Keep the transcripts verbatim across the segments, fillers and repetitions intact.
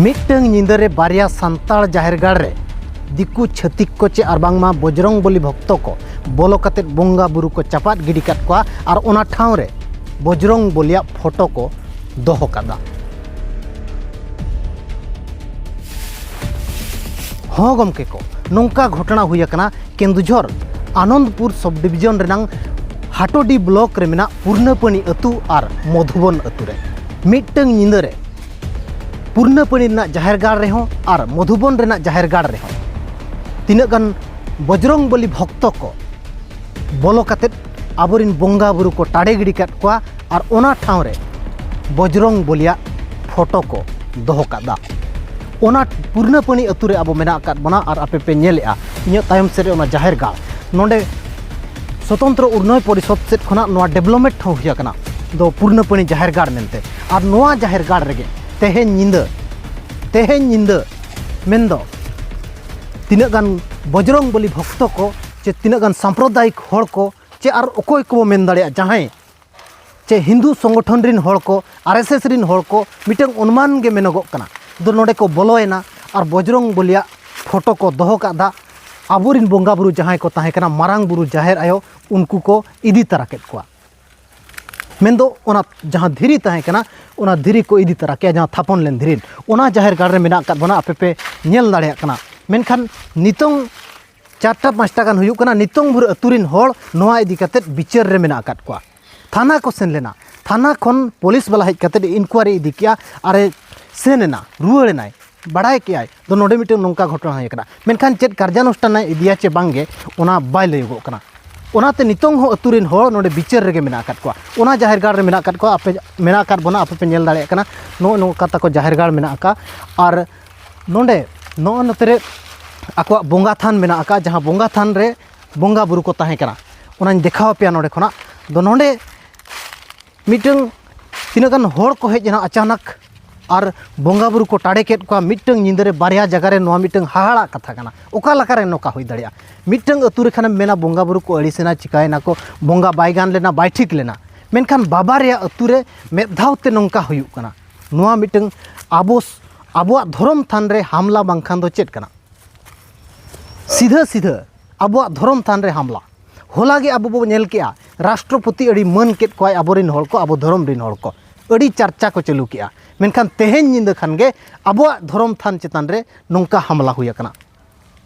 ᱢᱤᱫᱴᱟᱹᱝ ᱧᱤᱫᱟᱹ ᱨᱮ ᱵᱟᱨᱭᱟ ᱥᱟᱱᱛᱟᱲ ᱡᱟᱦᱮᱨ ᱜᱟᱲ ᱨᱮ ᱫᱤᱠᱩ ᱪᱷᱟᱹᱛᱤᱠ ᱠᱚ ᱪᱮ ᱟᱨ ᱵᱟᱝᱢᱟ ᱵᱚᱡᱽᱨᱚᱝ ᱵᱚᱞᱤ ᱵᱷᱚᱠᱛᱚ ᱠᱚ ᱵᱚᱞᱚ ᱠᱟᱛᱮᱫ ᱵᱚᱸᱜᱟ ᱵᱩᱨᱩ ᱠᱚ ᱪᱟᱯᱟᱫ ᱜᱤᱰᱤ ᱠᱟᱫ ᱠᱚᱣᱟ ᱟᱨ ᱚᱱᱟ ᱴᱷᱟᱶ ᱨᱮ ᱵᱚᱡᱽᱨᱚᱝ ᱵᱚᱞᱤᱭᱟᱜ ᱯᱷᱳᱴᱳ ᱠᱚ ᱫᱚᱦᱚ ᱠᱟᱫᱟ᱾ ᱦᱚᱸ ᱜᱚᱢᱠᱮ ᱠᱚ, ᱱᱚᱝᱠᱟ ᱜᱷᱚᱴᱚᱱᱟ ᱦᱩᱭ ᱟᱠᱟᱱᱟ ᱠᱮᱱᱫᱩᱡᱷᱚᱨ ᱟᱱᱚᱱᱫᱯᱩᱨ ᱥᱚᱵᱽ ᱰᱤᱵᱷᱤᱡᱚᱱ ᱨᱮᱱᱟᱝ ᱦᱟᱴᱳᱰᱤ ᱵᱞᱚᱠ ᱨᱮ ᱢᱮᱱᱟᱜ ᱯᱩᱨᱱᱟᱹᱯᱟᱹᱱᱤ ᱟᱹᱛᱩ ᱟᱨ ᱢᱚᱫᱷᱩᱵᱚᱱ ᱟᱹᱛᱩ ᱨᱮ᱾ ᱢᱤᱫᱴᱟᱹᱝ ᱧᱤᱫᱟᱹ ᱨᱮ ᱯᱩᱨᱱᱟᱹᱯᱟᱹᱱᱤ ᱨᱮᱱᱟᱜ ᱡᱟᱦᱮᱨ ᱜᱟᱲ ᱨᱮᱦᱚᱸ ᱟᱨ ᱢᱚᱫᱷᱩᱵᱚᱱ ᱨᱮᱱᱟᱜ ᱡᱟᱦᱮᱨ ᱜᱟᱲ ᱨᱮᱦᱚᱸ ᱛᱤᱱᱟᱹᱜ ᱜᱟᱱ ᱵᱚᱡᱽᱨᱚᱝ ᱵᱚᱞᱤ ᱵᱷᱚᱠᱛᱚ ᱠᱚ ᱵᱚᱞᱚ ᱠᱟᱛᱮᱫ ᱟᱵᱚᱨᱮᱱ ᱵᱚᱸᱜᱟ ᱵᱩᱨᱩ ᱠᱚ ᱴᱟᱰᱮ ᱜᱤᱰᱤ ᱠᱟᱫ ᱠᱚᱣᱟ ᱟᱨ ᱚᱱᱟ ᱴᱷᱟᱶ ᱨᱮ ᱵᱚᱡᱽᱨᱚᱝ ᱵᱚᱞᱤᱭᱟᱜ ᱯᱷᱳᱴᱳ ᱠᱚ ᱫᱚᱦᱚ ᱠᱟᱫᱟ᱾ ᱚᱱᱟ ᱯᱩᱨᱱᱟᱹᱯᱟᱹᱱᱤ ᱟᱹᱛᱩ ᱨᱮ ᱟᱵᱚ ᱢᱮᱱᱟᱜ ᱟᱠᱟᱫ ᱵᱚᱱᱟ ᱟᱨ ᱟᱯᱮ ᱯᱮ ᱧᱮᱞᱮᱜᱼᱟ ᱤᱧᱟᱹᱜ ᱛᱟᱭᱚᱢ ᱥᱮᱫ ᱨᱮ ᱚᱱᱟ ᱡᱟᱦᱮᱨ ᱜᱟᱲ᱾ ᱱᱚᱰᱮ ᱥᱚᱛᱚᱱᱛᱨᱚ ᱩᱱᱱᱚᱭᱚᱱ ᱯᱚᱨᱤᱥᱚᱫᱽ ᱥᱮᱫ ᱠᱷᱚᱱᱟᱜ ᱱᱚᱣᱟ ᱰᱮᱵᱷᱞᱚᱯᱢᱮᱱᱴ ᱦᱚᱸ ᱦᱩᱭ ᱟᱠᱟᱱᱟ, ᱫᱚ ᱯᱩᱨᱱᱟᱹᱯᱟᱹᱱᱤ ᱡᱟᱦᱮᱨ ᱜᱟᱲ ᱢᱮᱱᱛᱮ᱾ ᱟᱨ ᱱᱚᱣᱟ ᱡᱟᱦᱮᱨ ᱜᱟᱲ ᱨᱮᱜᱮ ᱛᱮᱦᱮᱧ ᱧᱤᱫᱟᱹ, ᱛᱮᱦᱮᱧ ᱧᱤᱫᱟᱹ ᱢᱮᱱᱫᱚ ᱛᱤᱱᱟᱹᱜ ᱜᱟᱱ ᱵᱚᱡᱽᱨᱚᱝ ᱵᱚᱞᱤ ᱵᱷᱚᱠᱛᱚ ᱠᱚ ᱪᱮ ᱛᱤᱱᱟᱹᱜ ᱜᱟᱱ ᱥᱟᱢᱯᱨᱚᱫᱟᱭᱤᱠ ᱦᱚᱲ ᱠᱚ ᱪᱮ ᱟᱨ ᱚᱠᱚᱭ ᱠᱚᱵᱚ ᱢᱮᱱ ᱫᱟᱲᱮᱭᱟᱜᱼᱟ, ᱡᱟᱦᱟᱸᱭ ᱪᱮ ᱦᱤᱱᱫᱩ ᱥᱚᱝᱜᱚᱴᱷᱚᱱ ᱨᱤᱱ ᱦᱚᱲ ᱠᱚ, ᱟᱨ ᱮᱥ ᱮᱥ ᱨᱤᱱ ᱦᱚᱲ ᱠᱚ, ᱢᱤᱫᱴᱟᱝ ᱚᱱᱩᱢᱟᱱ ᱜᱮ ᱢᱮᱱᱚᱜᱚᱜ ᱠᱟᱱᱟ᱾ ᱫᱚ ᱱᱚᱰᱮ ᱠᱚ ᱵᱚᱞᱚᱭᱮᱱᱟ ᱟᱨ ᱵᱚᱡᱽᱨᱚᱝ ᱵᱚᱞᱤᱭᱟᱜ ᱯᱷᱳᱴᱳ ᱠᱚ ᱫᱚᱦᱚ ᱠᱟᱫᱟ᱾ ᱟᱵᱚᱨᱤᱱ ᱵᱚᱸᱜᱟ ᱵᱩᱨᱩ ᱡᱟᱦᱟᱸᱭ ᱠᱚ ᱛᱟᱦᱮᱸ ᱠᱟᱱᱟ, ᱢᱟᱨᱟᱝ ᱵᱩᱨᱩ, ᱡᱟᱦᱮᱨ ᱟᱭᱳ, ᱩᱱᱠᱩ ᱠᱚ ᱤᱫᱤ ᱛᱟᱨᱟ ᱠᱮᱫ ᱠᱚᱣᱟ᱾ ᱢᱮᱱᱫᱚ ᱚᱱᱟ ᱡᱟᱦᱟᱸ ᱫᱷᱤᱨᱤ ᱛᱟᱦᱮᱸ ᱠᱟᱱᱟ, ᱚᱱᱟ ᱫᱷᱤᱨᱤ ᱠᱚ ᱤᱫᱤ ᱛᱟᱨᱟ ᱠᱮᱫᱟ, ᱡᱟᱦᱟᱸ ᱛᱷᱟᱯᱚᱱ ᱞᱮᱱ ᱫᱷᱤᱨᱤ, ᱚᱱᱟ ᱡᱟᱦᱮᱨ ᱜᱟᱲ ᱨᱮ ᱢᱮᱱᱟᱜ ᱟᱠᱟᱫ ᱵᱚᱱᱟ, ᱟᱯᱮ ᱯᱮ ᱧᱮᱞ ᱫᱟᱲᱮᱭᱟᱜ ᱠᱟᱱᱟ᱾ ᱢᱮᱱᱠᱷᱟᱱ ᱱᱤᱛᱚᱝ ᱪᱟᱨᱴᱟ ᱯᱟᱸᱪᱴᱟ ᱜᱟᱱ ᱦᱩᱭᱩᱜ ᱠᱟᱱᱟ, ᱱᱤᱛᱚᱝ ᱵᱷᱳᱨ ᱟᱹᱛᱩ ᱨᱤᱱ ᱦᱚᱲ ᱱᱚᱣᱟ ᱤᱫᱤ ᱠᱟᱛᱮᱫ ᱵᱤᱪᱟᱹᱨ ᱨᱮ ᱢᱮᱱᱟᱜ ᱟᱠᱟᱫ ᱠᱚᱣᱟ᱾ ᱛᱷᱟᱱᱟ ᱠᱚ ᱥᱮᱱ ᱞᱮᱱᱟ, ᱛᱷᱟᱱᱟ ᱠᱷᱚᱱ ᱯᱩᱞᱤᱥ ᱵᱟᱞᱟ ᱦᱮᱡ ᱠᱟᱛᱮᱫ ᱤᱱᱠᱩᱣᱟᱨᱤ ᱤᱫᱤ ᱠᱮᱜᱼᱟ ᱟᱨᱮ ᱥᱮᱱ ᱮᱱᱟ, ᱨᱩᱣᱟᱹᱲ ᱮᱱᱟᱭ, ᱵᱟᱲᱟᱭ ᱠᱮᱜᱼᱟᱭ ᱫᱚ ᱱᱚᱰᱮ ᱢᱤᱫᱴᱟᱝ ᱱᱚᱝᱠᱟ ᱜᱷᱚᱴᱚᱱᱟ ᱦᱩᱭ ᱟᱠᱟᱱᱟ᱾ ᱢᱮᱱᱠᱷᱟᱱ ᱪᱮᱫ ᱠᱟᱨᱡᱟᱱᱩᱥᱴᱷᱟᱱ ᱮ ᱤᱫᱤᱭᱟ ᱪᱮ ᱵᱟᱝᱜᱮ, ᱚᱱᱟ ᱵᱟᱭ ᱞᱟᱹᱭᱚᱜᱚᱜ ᱠᱟᱱᱟ᱾ ᱚᱱᱟᱛᱮ ᱱᱤᱛᱚᱝ ᱦᱚᱸ ᱟᱹᱛᱩ ᱨᱤᱱ ᱦᱚᱲ ᱱᱚᱰᱮ ᱵᱤᱪᱟᱹᱨ ᱨᱮᱜᱮ ᱢᱮᱱᱟᱜ ᱟᱠᱟᱫ ᱠᱚᱣᱟ᱾ ᱚᱱᱟ ᱡᱟᱦᱮᱨ ᱜᱟᱲ ᱨᱮ ᱢᱮᱱᱟᱜ ᱟᱠᱟᱫ ᱠᱚᱣᱟ, ᱟᱯᱮ ᱢᱮᱱᱟᱜ ᱟᱠᱟᱫ ᱵᱚᱱᱟ, ᱟᱯᱮ ᱯᱮ ᱧᱮᱞ ᱫᱟᱲᱮᱭᱟᱜ ᱠᱟᱱᱟ, ᱱᱚᱜᱼᱚ ᱱᱚᱝᱠᱟ ᱛᱟᱠᱚ ᱡᱟᱦᱮᱨ ᱜᱟᱲ ᱢᱮᱱᱟᱜ ᱟᱠᱟᱫ᱾ ᱟᱨ ᱱᱚᱰᱮ ᱱᱚᱜᱼᱚ ᱱᱚᱛᱮ ᱨᱮ ᱟᱠᱚᱣᱟᱜ ᱵᱚᱸᱜᱟ ᱛᱷᱟᱱ ᱢᱮᱱᱟᱜ ᱟᱠᱟᱫ, ᱡᱟᱦᱟᱸ ᱵᱚᱸᱜᱟ ᱛᱷᱟᱱ ᱨᱮ ᱵᱚᱸᱜᱟ ᱵᱩᱨᱩ ᱠᱚ ᱛᱟᱦᱮᱸ ᱠᱟᱱᱟ, ᱚᱱᱟᱧ ᱫᱮᱠᱷᱟᱣ ᱟᱯᱮᱭᱟ ᱱᱚᱰᱮ ᱠᱷᱚᱱᱟᱜ᱾ ᱫᱚ ᱱᱚᱰᱮ ᱢᱤᱫᱴᱟᱝ ᱛᱤᱱᱟᱹᱜ ᱜᱟᱱ ᱦᱚᱲ ᱠᱚ ᱦᱮᱡ ᱮᱱᱟ ᱟᱪᱟᱱᱟᱠ, ᱟᱨ ᱵᱚᱸᱜᱟ ᱵᱩᱨᱩ ᱠᱚ ᱴᱟᱰᱮ ᱠᱮᱫ ᱠᱚᱣᱟ ᱢᱤᱫᱴᱟᱝ ᱧᱤᱫᱟᱹ ᱨᱮ ᱵᱟᱨᱭᱟ ᱡᱟᱭᱜᱟ ᱨᱮ᱾ ᱱᱚᱣᱟ ᱢᱤᱫᱴᱟᱝ ᱦᱟᱦᱟᱲᱟᱜ ᱠᱟᱛᱷᱟ ᱠᱟᱱᱟ᱾ ᱚᱠᱟ ᱞᱮᱠᱟᱨᱮ ᱱᱚᱝᱠᱟ ᱦᱩᱭ ᱫᱟᱲᱮᱭᱟᱜᱼᱟ? ᱢᱤᱫᱴᱟᱝ ᱟᱹᱛᱩ ᱨᱮ ᱠᱷᱟᱱᱮᱢ ᱢᱮᱱᱟ ᱵᱚᱸᱜᱟ ᱵᱩᱨᱩ ᱠᱚ ᱟᱹᱲᱤᱥᱮᱱᱟ, ᱪᱤᱠᱟᱹᱭᱮᱱᱟ ᱠᱚ, ᱵᱚᱸᱜᱟ ᱵᱟᱭ ᱜᱟᱱ ᱞᱮᱱᱟ, ᱵᱟᱭ ᱴᱷᱤᱠ ᱞᱮᱱᱟ, ᱢᱮᱱᱠᱷᱟᱱ ᱵᱟᱵᱟ ᱨᱮᱭᱟᱜ ᱟᱹᱛᱩ ᱨᱮ ᱢᱤᱫ ᱫᱷᱟᱣ ᱛᱮ ᱱᱚᱝᱠᱟ ᱦᱩᱭᱩᱜ ᱠᱟᱱᱟ᱾ ᱱᱚᱣᱟ ᱢᱤᱫᱴᱟᱝ ᱟᱵᱚ ᱥ-, ᱟᱵᱚᱣᱟᱜ ᱫᱷᱚᱨᱚᱢ ᱛᱷᱟᱱ ᱨᱮ ᱦᱟᱢᱞᱟ ᱵᱟᱝᱠᱷᱟᱱ ᱫᱚ ᱪᱮᱫ ᱠᱟᱱᱟ? ᱥᱤᱫᱷᱟᱹ ᱥᱤᱫᱷᱟᱹ ᱟᱵᱚᱣᱟᱜ ᱫᱷᱚᱨᱚᱢ ᱛᱷᱟᱱ ᱨᱮ ᱦᱟᱢᱞᱟ᱾ ᱦᱚᱞᱟ ᱜᱮ ᱟᱵᱚ ᱵᱚ ᱧᱮᱞ ᱠᱮᱜᱼᱟ, ᱨᱟᱥᱴᱨᱚᱯᱚᱛᱤ ᱟᱹᱰᱤ ᱢᱟᱹᱱ ᱠᱮᱫ ᱠᱚᱣᱟᱭ ᱟᱵᱚᱨᱮᱱ ᱦᱚᱲ ᱠᱚ, ᱟᱵᱚ ᱫᱷᱚᱨᱚᱢ ᱨᱮᱱ ᱦᱚᱲ ᱠᱚ᱾ ᱟᱹᱰᱤ ᱪᱟᱨᱪᱟ ᱠᱚ ᱪᱟᱹᱞᱩ ᱠᱮᱜᱼᱟ᱾ ᱢᱮᱱᱠᱷᱟᱱ ᱛᱮᱦᱮᱧ ᱧᱤᱫᱟᱹ ᱠᱷᱟᱱ ᱜᱮ ᱟᱵᱚᱣᱟᱜ ᱫᱷᱚᱨᱚᱢ ᱛᱷᱟᱱ ᱪᱮᱛᱟᱱ ᱨᱮ ᱱᱚᱝᱠᱟ ᱦᱟᱢᱞᱟ ᱦᱩᱭ ᱟᱠᱟᱱᱟ᱾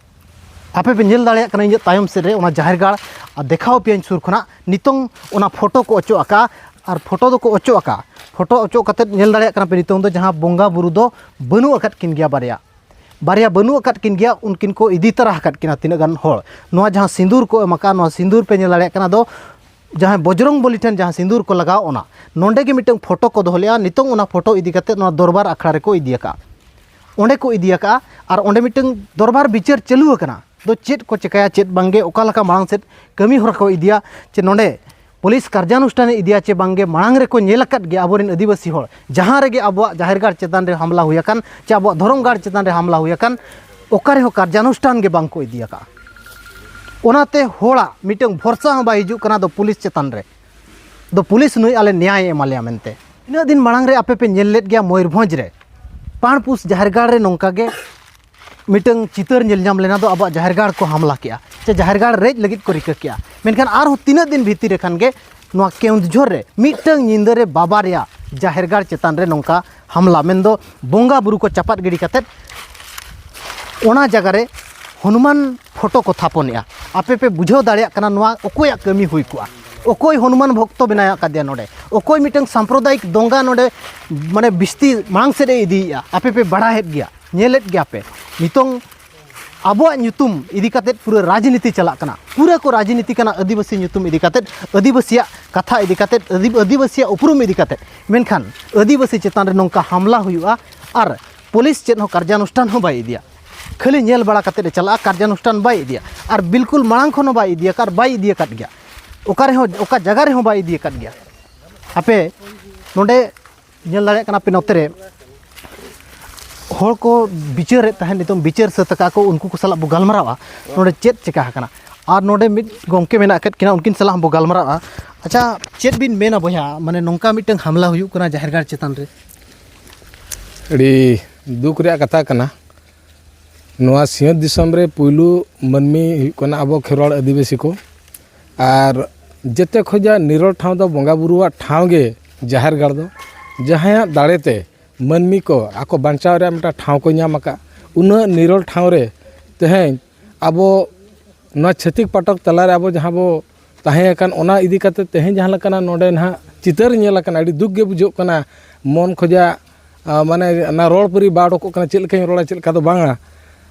ᱟᱯᱮ ᱯᱮ ᱧᱮᱞ ᱫᱟᱲᱮᱭᱟᱜ ᱠᱟᱱᱟ ᱤᱧᱟᱹᱜ ᱛᱟᱭᱚᱢ ᱥᱮᱫ ᱨᱮ ᱚᱱᱟ ᱡᱟᱦᱮᱨ ᱜᱟᱲ, ᱟᱨ ᱫᱮᱠᱷᱟᱣ ᱯᱮᱭᱟᱧ ᱥᱩᱨ ᱠᱷᱚᱱᱟᱜ᱾ ᱱᱤᱛᱚᱝ ᱚᱱᱟ ᱯᱷᱳᱴᱳ ᱠᱚ ᱚᱪᱚᱜ ᱟᱠᱟᱫᱼᱟ, ᱟᱨ ᱯᱷᱳᱴᱳ ᱫᱚᱠᱚ ᱚᱪᱚᱜ ᱟᱠᱟᱫᱼᱟ᱾ ᱯᱷᱳᱴᱳ ᱚᱪᱚᱜ ᱠᱟᱛᱮᱫ ᱧᱮᱞ ᱫᱟᱲᱮᱭᱟᱜ ᱠᱟᱱᱟ ᱯᱮ, ᱱᱤᱛᱚᱝ ᱫᱚ ᱡᱟᱦᱟᱸ ᱵᱚᱸᱜᱟ ᱵᱩᱨᱩ ᱫᱚ ᱵᱟᱹᱱᱩᱜ ᱟᱠᱟᱫ ᱠᱤᱱ ᱜᱮᱭᱟ, ᱵᱟᱨᱭᱟ, ᱵᱟᱨᱭᱟ ᱵᱟᱹᱱᱩᱜ ᱟᱠᱟᱫ ᱠᱤᱱ ᱜᱮᱭᱟ, ᱩᱱᱠᱤᱱ ᱠᱚ ᱤᱫᱤ ᱛᱟᱨᱟ ᱟᱠᱟᱫ ᱠᱤᱱᱟ ᱛᱤᱱᱟᱹᱜ ᱜᱟᱱ ᱦᱚᱲ᱾ ᱱᱚᱣᱟ ᱡᱟᱦᱟᱸ ᱥᱤᱸᱫᱩᱨ ᱠᱚ ᱮᱢ ᱟᱠᱟᱫᱼᱟ, ᱱᱚᱣᱟ ᱥᱤᱸᱫᱩᱨ ᱯᱮ ᱧᱮᱞ ᱫᱟᱲᱮᱭᱟᱜ ᱠᱟᱱᱟ ᱫᱚ ᱡᱟᱦᱟᱸᱭ ᱵᱚᱡᱽᱨᱚᱝ ᱵᱚᱞᱤ ᱴᱷᱮᱱ ᱡᱟᱦᱟᱸ ᱥᱤᱸᱫᱩᱨ ᱠᱚ ᱞᱟᱜᱟᱣ, ᱚᱱᱟ ᱱᱚᱸᱰᱮ ᱜᱮ ᱢᱤᱫᱴᱟᱝ ᱯᱷᱳᱴᱳ ᱠᱚ ᱫᱚᱦᱚ ᱞᱮᱜᱼᱟ᱾ ᱱᱤᱛᱚᱝ ᱚᱱᱟ ᱯᱷᱳᱴᱳ ᱤᱫᱤ ᱠᱟᱛᱮᱫ ᱱᱚᱣᱟ ᱫᱚᱨᱵᱟᱨ ᱟᱠᱷᱲᱟ ᱨᱮᱠᱚ ᱤᱫᱤ ᱟᱠᱟᱫᱼᱟ, ᱚᱸᱰᱮ ᱠᱚ ᱤᱫᱤ ᱟᱠᱟᱫᱼᱟ᱾ ᱟᱨ ᱚᱸᱰᱮ ᱢᱤᱫᱴᱟᱝ ᱫᱚᱨᱵᱟᱨ ᱵᱤᱪᱟᱹᱨ ᱪᱟᱹᱞᱩ ᱟᱠᱟᱱᱟ᱾ ᱫᱚ ᱪᱮᱫ ᱠᱚ ᱪᱮᱠᱟᱭᱟ, ᱪᱮᱫ ᱵᱟᱝᱜᱮ, ᱚᱠᱟ ᱞᱮᱠᱟ ᱢᱟᱲᱟᱝ ᱥᱮᱫ ᱠᱟᱹᱢᱤ ᱦᱚᱨᱟ ᱠᱚ ᱤᱫᱤᱭᱟ, ᱪᱮ ᱱᱚᱸᱰᱮ ᱯᱩᱞᱤᱥ ᱠᱟᱨᱡᱟᱱᱩᱥᱴᱷᱟᱱᱮ ᱤᱫᱤᱭᱟ ᱪᱮ ᱵᱟᱝᱜᱮ, ᱢᱟᱲᱟᱝ ᱨᱮᱠᱚ ᱧᱮᱞ ᱟᱠᱟᱫ ᱜᱮᱭᱟ ᱟᱵᱚᱨᱮᱱ ᱟᱹᱫᱤᱵᱟᱹᱥᱤ ᱦᱚᱲ, ᱡᱟᱦᱟᱸ ᱨᱮᱜᱮ ᱟᱵᱚᱣᱟᱜ ᱡᱟᱦᱮᱨ ᱜᱟᱲ ᱪᱮᱛᱟᱱ ᱨᱮ ᱦᱟᱢᱞᱟ ᱦᱩᱭ ᱟᱠᱟᱱ ᱪᱮ ᱟᱵᱚᱣᱟᱜ ᱫᱷᱚᱨᱚᱢ ᱜᱟᱲ ᱪᱮᱛᱟᱱ ᱨᱮ ᱦᱟᱢᱞᱟ ᱦᱩᱭ ᱟᱠᱟᱱ, ᱚᱠᱟ ᱨᱮᱦᱚᱸ ᱠᱟᱨᱡᱟᱱᱩᱥᱴᱷᱟᱱ ᱜᱮ ᱵᱟᱝ ᱠᱚ ᱤᱫᱤ ᱟᱠᱟᱫᱼᱟ᱾ ᱚᱱᱟᱛᱮ ᱦᱚᱲᱟᱜ ᱢᱤᱫᱴᱟᱝ ᱵᱷᱚᱨᱥᱟ ᱦᱚᱸ ᱵᱟᱭ ᱦᱤᱡᱩᱜ ᱠᱟᱱᱟ ᱫᱚ ᱯᱩᱞᱤᱥ ᱪᱮᱛᱟᱱ ᱨᱮ, ᱫᱚ ᱯᱩᱞᱤᱥ ᱱᱩᱭ ᱟᱞᱮ ᱱᱮᱭᱟᱭ ᱮᱢᱟ ᱞᱮᱭᱟ ᱢᱮᱱᱛᱮ᱾ ᱛᱤᱱᱟᱹᱜ ᱫᱤᱱ ᱢᱟᱲᱟᱝ ᱨᱮ ᱟᱯᱮ ᱯᱮ ᱧᱮᱞ ᱞᱮᱫ ᱜᱮᱭᱟ ᱢᱚᱭᱩᱨᱵᱷᱚᱸᱡᱽ ᱨᱮ ᱯᱟᱲᱯᱩᱥ ᱡᱟᱦᱮᱨ ᱜᱟᱲ ᱨᱮ ᱱᱚᱝᱠᱟ ᱜᱮ ᱢᱤᱫᱴᱟᱝ ᱪᱤᱛᱟᱹᱨ ᱧᱮᱞ ᱧᱟᱢ ᱞᱮᱱᱟ, ᱫᱚ ᱟᱵᱚᱣᱟᱜ ᱡᱟᱦᱮᱨ ᱜᱟᱲ ᱠᱚ ᱦᱟᱢᱞᱟ ᱠᱮᱜᱼᱟ, ᱥᱮ ᱡᱟᱦᱮᱨ ᱜᱟᱲ ᱨᱮᱡ ᱞᱟᱹᱜᱤᱫ ᱠᱚ ᱨᱤᱠᱟᱹ ᱠᱮᱜᱼᱟ᱾ ᱢᱮᱱᱠᱷᱟᱱ ᱟᱨᱦᱚᱸ ᱛᱤᱱᱟᱹᱜ ᱫᱤᱱ ᱵᱷᱤᱛᱤᱨ ᱨᱮ ᱠᱷᱟᱱ ᱜᱮ ᱱᱚᱣᱟ ᱠᱮᱣᱱᱡᱷᱚᱨ ᱨᱮ ᱢᱤᱫᱴᱟᱝ ᱧᱤᱫᱟᱹ ᱨᱮ ᱵᱟᱵᱟᱨᱭᱟ ᱡᱟᱦᱮᱨ ᱜᱟᱲ ᱪᱮᱛᱟᱱ ᱨᱮ ᱱᱚᱝᱠᱟ ᱦᱟᱢᱞᱟ, ᱢᱮᱱᱫᱚ ᱵᱚᱸᱜᱟ ᱵᱩᱨᱩ ᱠᱚ ᱪᱟᱯᱟᱫ ᱜᱤᱰᱤ ᱠᱟᱛᱮᱫ ᱚᱱᱟ ᱡᱟᱭᱜᱟ ᱨᱮ ᱦᱚᱱᱩᱢᱟᱱ ᱯᱷᱳᱴᱳ ᱠᱚ ᱛᱷᱟᱯᱚᱱᱮᱜᱼᱟ᱾ ᱟᱯᱮ ᱯᱮ ᱵᱩᱡᱷᱟᱹᱣ ᱫᱟᱲᱮᱭᱟᱜ ᱠᱟᱱᱟ ᱱᱚᱣᱟ ᱚᱠᱚᱭᱟᱜ ᱠᱟᱹᱢᱤ ᱦᱩᱭ ᱠᱚᱜᱼᱟ? ᱚᱠᱚᱭ ᱦᱚᱱᱩᱢᱟᱱ ᱵᱷᱚᱠᱛᱚ ᱵᱮᱱᱟᱣ ᱟᱠᱟᱫᱮᱭᱟ ᱱᱚᱰᱮ? ᱚᱠᱚᱭ ᱢᱤᱫᱴᱟᱝ ᱥᱟᱢᱯᱨᱚᱫᱟᱭᱤᱠ ᱫᱚᱝᱜᱟ ᱱᱚᱰᱮ ᱢᱟᱱᱮ ᱵᱤᱥᱛᱤ ᱢᱟᱲᱟᱝ ᱥᱮᱫ ᱮ ᱤᱫᱤᱭᱮᱫᱼᱟ? ᱟᱯᱮ ᱯᱮ ᱵᱟᱲᱟᱭᱮᱫ ᱜᱮᱭᱟ, ᱧᱮᱞᱮᱫ ᱜᱮᱭᱟ ᱯᱮ᱾ ᱱᱤᱛᱚᱝ ᱟᱵᱚᱣᱟᱜ ᱧᱩᱛᱩᱢ ᱤᱫᱤ ᱠᱟᱛᱮᱫ ᱯᱩᱨᱟᱹ ᱨᱟᱡᱽᱱᱤᱛᱤ ᱪᱟᱞᱟᱜ ᱠᱟᱱᱟ, ᱯᱩᱨᱟᱹ ᱠᱚ ᱨᱟᱡᱽᱱᱤᱛᱤ ᱠᱟᱱᱟ ᱟᱹᱫᱤᱵᱟᱹᱥᱤ ᱧᱩᱛᱩᱢ ᱤᱫᱤ ᱠᱟᱛᱮᱫ, ᱟᱹᱫᱤᱵᱟᱹᱥᱤᱭᱟᱜ ᱠᱟᱛᱷᱟ ᱤᱫᱤ ᱠᱟᱛᱮᱫ, ᱟᱹᱫᱤ-, ᱟᱹᱫᱤᱵᱟᱹᱥᱤᱭᱟᱜ ᱩᱯᱨᱩᱢ ᱤᱫᱤ ᱠᱟᱛᱮᱫ᱾ ᱢᱮᱱᱠᱷᱟᱱ ᱟᱹᱫᱤᱵᱟᱹᱥᱤ ᱪᱮᱛᱟᱱ ᱨᱮ ᱱᱚᱝᱠᱟ ᱦᱟᱢᱞᱟ ᱦᱩᱭᱩᱜᱼᱟ ᱟᱨ ᱯᱩᱞᱤᱥ ᱪᱮᱫ ᱦᱚᱸ ᱠᱟᱨᱡᱟᱱᱩᱥᱴᱷᱟᱱ ᱦᱚᱸ ᱵᱟᱭ ᱤᱫᱤᱭᱟ, ᱠᱷᱟᱹᱞᱤ ᱧᱮᱞ ᱵᱟᱲᱟ ᱠᱟᱛᱮᱫ ᱮ ᱪᱟᱞᱟᱜᱼᱟ, ᱠᱟᱨᱡᱟᱱᱩᱥᱴᱷᱟᱱ ᱵᱟᱭ ᱤᱫᱤᱭᱟ᱾ ᱟᱨ ᱵᱤᱞᱠᱩᱞ ᱢᱟᱲᱟᱝ ᱠᱷᱚᱱ ᱦᱚᱸ ᱵᱟᱭ ᱤᱫᱤᱭᱟ ᱟᱨ ᱵᱟᱭ ᱤᱫᱤ ᱟᱠᱟᱫ ᱜᱮᱭᱟ, ᱚᱠᱟ ᱨᱮᱦᱚᱸ, ᱚᱠᱟ ᱡᱟᱭᱜᱟ ᱨᱮᱦᱚᱸ ᱵᱟᱭ ᱤᱫᱤ ᱟᱠᱟᱫ ᱜᱮᱭᱟ᱾ ᱟᱯᱮ ᱱᱚᱰᱮ ᱧᱮᱞ ᱫᱟᱲᱮᱭᱟᱜ ᱠᱟᱱᱟ ᱯᱮ, ᱱᱚᱛᱮ ᱨᱮ ᱦᱚᱲ ᱠᱚ ᱵᱤᱪᱟᱹᱨᱮᱫ ᱛᱟᱦᱮᱸᱫ, ᱱᱤᱛᱚᱝ ᱵᱤᱪᱟᱹᱨ ᱥᱟᱹᱛ ᱟᱠᱟᱫ ᱠᱚ, ᱩᱱᱠᱩ ᱠᱚ ᱥᱟᱞᱟᱜ ᱵᱚ ᱜᱟᱞᱢᱟᱨᱟᱣᱟ ᱱᱚᱰᱮ ᱪᱮᱫ ᱪᱮᱠᱟ ᱟᱠᱟᱱᱟ᱾ ᱟᱨ ᱱᱚᱰᱮ ᱢᱤᱫ ᱜᱚᱢᱠᱮ ᱢᱮᱱᱟᱜ ᱟᱠᱟᱫ ᱠᱤᱱᱟ, ᱩᱱᱠᱤᱱ ᱥᱟᱞᱟᱜ ᱦᱚᱸ ᱵᱚ ᱜᱟᱞᱢᱟᱨᱟᱣᱟ᱾ ᱟᱪᱪᱷᱟ, ᱪᱮᱫ ᱵᱤᱱ ᱢᱮᱱᱟ ᱵᱚᱭᱦᱟ, ᱢᱟᱱᱮ ᱱᱚᱝᱠᱟ ᱢᱤᱫᱴᱟᱝ ᱦᱟᱢᱞᱟ ᱦᱩᱭᱩᱜ ᱠᱟᱱᱟ ᱡᱟᱦᱮᱨ ᱜᱟᱲ ᱪᱮᱛᱟᱱ ᱨᱮ? ᱟᱹᱰᱤ ᱫᱩᱠ ᱨᱮᱭᱟᱜ ᱠᱟᱛᱷᱟ ᱠᱟᱱᱟ, ᱱᱚᱣᱟ ᱥᱤᱧᱚᱛ ᱫᱤᱥᱚᱢ ᱨᱮ ᱯᱩᱭᱞᱩ ᱢᱟᱹᱱᱢᱤ ᱦᱩᱭᱩᱜ ᱠᱟᱱᱟ ᱟᱵᱚ ᱠᱷᱮᱨᱣᱟᱲ ᱟᱹᱫᱤᱵᱟᱹᱥᱤ ᱠᱚ᱾ ᱟᱨ ᱡᱮᱛᱮ ᱠᱷᱚᱡᱟᱜ ᱱᱤᱨᱚᱲ ᱴᱷᱟᱶ ᱫᱚ ᱵᱚᱸᱜᱟ ᱵᱩᱨᱩᱣᱟᱜ ᱴᱷᱟᱶ ᱜᱮ ᱡᱟᱦᱮᱨ ᱜᱟᱲ ᱫᱚ, ᱡᱟᱦᱟᱸᱭᱟᱜ ᱫᱟᱲᱮ ᱛᱮ ᱢᱟᱹᱱᱢᱤ ᱠᱚ ᱟᱠᱚ ᱵᱟᱧᱪᱟᱣ ᱨᱮᱭᱟᱜ ᱢᱤᱫᱴᱟᱝ ᱴᱷᱟᱶ ᱠᱚ ᱧᱟᱢ ᱟᱠᱟᱫ᱾ ᱩᱱᱟᱹᱜ ᱱᱤᱨᱚᱲ ᱴᱷᱟᱶ ᱨᱮ ᱛᱮᱦᱮᱧ ᱟᱵᱚ ᱱᱚᱣᱟ ᱪᱷᱟᱹᱛᱤᱠ ᱯᱟᱴᱚᱠ ᱛᱟᱞᱟᱨᱮ ᱟᱵᱚ ᱡᱟᱦᱟᱸ ᱵᱚ ᱛᱟᱦᱮᱸ ᱟᱠᱟᱱ, ᱚᱱᱟ ᱤᱫᱤ ᱠᱟᱛᱮ ᱛᱮᱦᱮᱧ ᱡᱟᱦᱟᱸ ᱞᱮᱠᱟᱱᱟᱜ ᱱᱚᱰᱮ ᱱᱟᱦᱟᱜ ᱪᱤᱛᱟᱹᱨ ᱧᱮᱞ ᱟᱠᱟᱱᱟ, ᱟᱹᱰᱤ ᱫᱩᱠ ᱜᱮ ᱵᱩᱡᱷᱟᱹᱜ ᱠᱟᱱᱟ᱾ ᱢᱚᱱ ᱠᱷᱚᱡᱟᱜ, ᱟ, ᱢᱟᱱᱮ ᱚᱱᱟ ᱨᱚᱲ ᱯᱟᱹᱨᱤ ᱵᱟᱭ ᱚᱰᱚᱠᱚᱜ ᱠᱟᱱᱟ, ᱪᱮᱫ ᱞᱮᱠᱟᱧ ᱨᱚᱲᱟ, ᱪᱮᱫ ᱞᱮᱠᱟ ᱫᱚ ᱵᱟᱝᱟ᱾